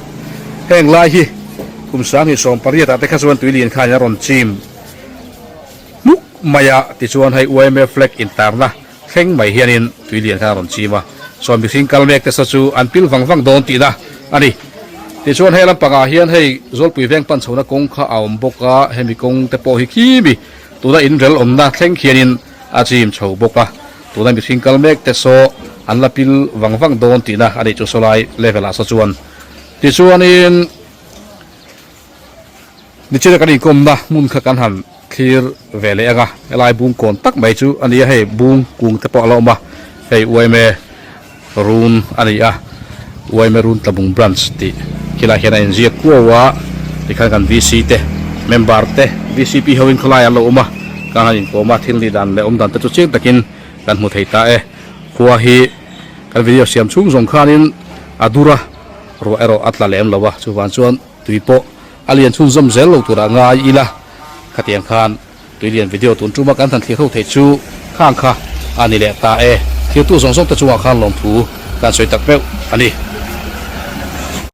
heng lai hi kum sanghnih 18 ah te kha chuan tuilian khain a rawn chim hmuk mai a, tichuan hei yma flag intarna thleng mai hianin tuilian khan a rawn chim a, chuan mihring kal mek te saw chu an pil vang vang dawn tihna a ni. Tichuan hei lampangah hian hei Zawlpui veng pan chhohna kawng kha a awm bawk a, hemi kawng te pawh hi khimi Tuna inrel awmna thleng khianin a chim chho bawk a, tuna mihring kal mek te saw an la pil vang vang dawn tihna a nih chu sawlai level ah saw chuan. Tichuanin nichina kan inkawmna hmun kha kan han thlir ve leh ang a, helai bung kawn tak mai chu a ni a, hei bung kung te pawh a la awm a, hei yma Run a ni a, yma Run Tlabung Branch tih khilai hian a inziak kuau a, tikhan kan VC te, member te, VCP ho in khawlai an lo awm a, kan han inkawm a, thil nih dan leh awm dan te chu chiang takin kan hmu thei ta e. Khua hi kan video siam chhung zawng khanin a dur a, ruah erawh a tla lem lo a, chuvang chuan tui pawh a lian chhunzawm zel lo turah ngai ila khatiang khan Tuilian video tun tuma kan han thlir ho theih chu khang kha a ni leh ta e. Thirtu zawng zawng te chungah khan lawmthu kan sawi tak meuh a ni.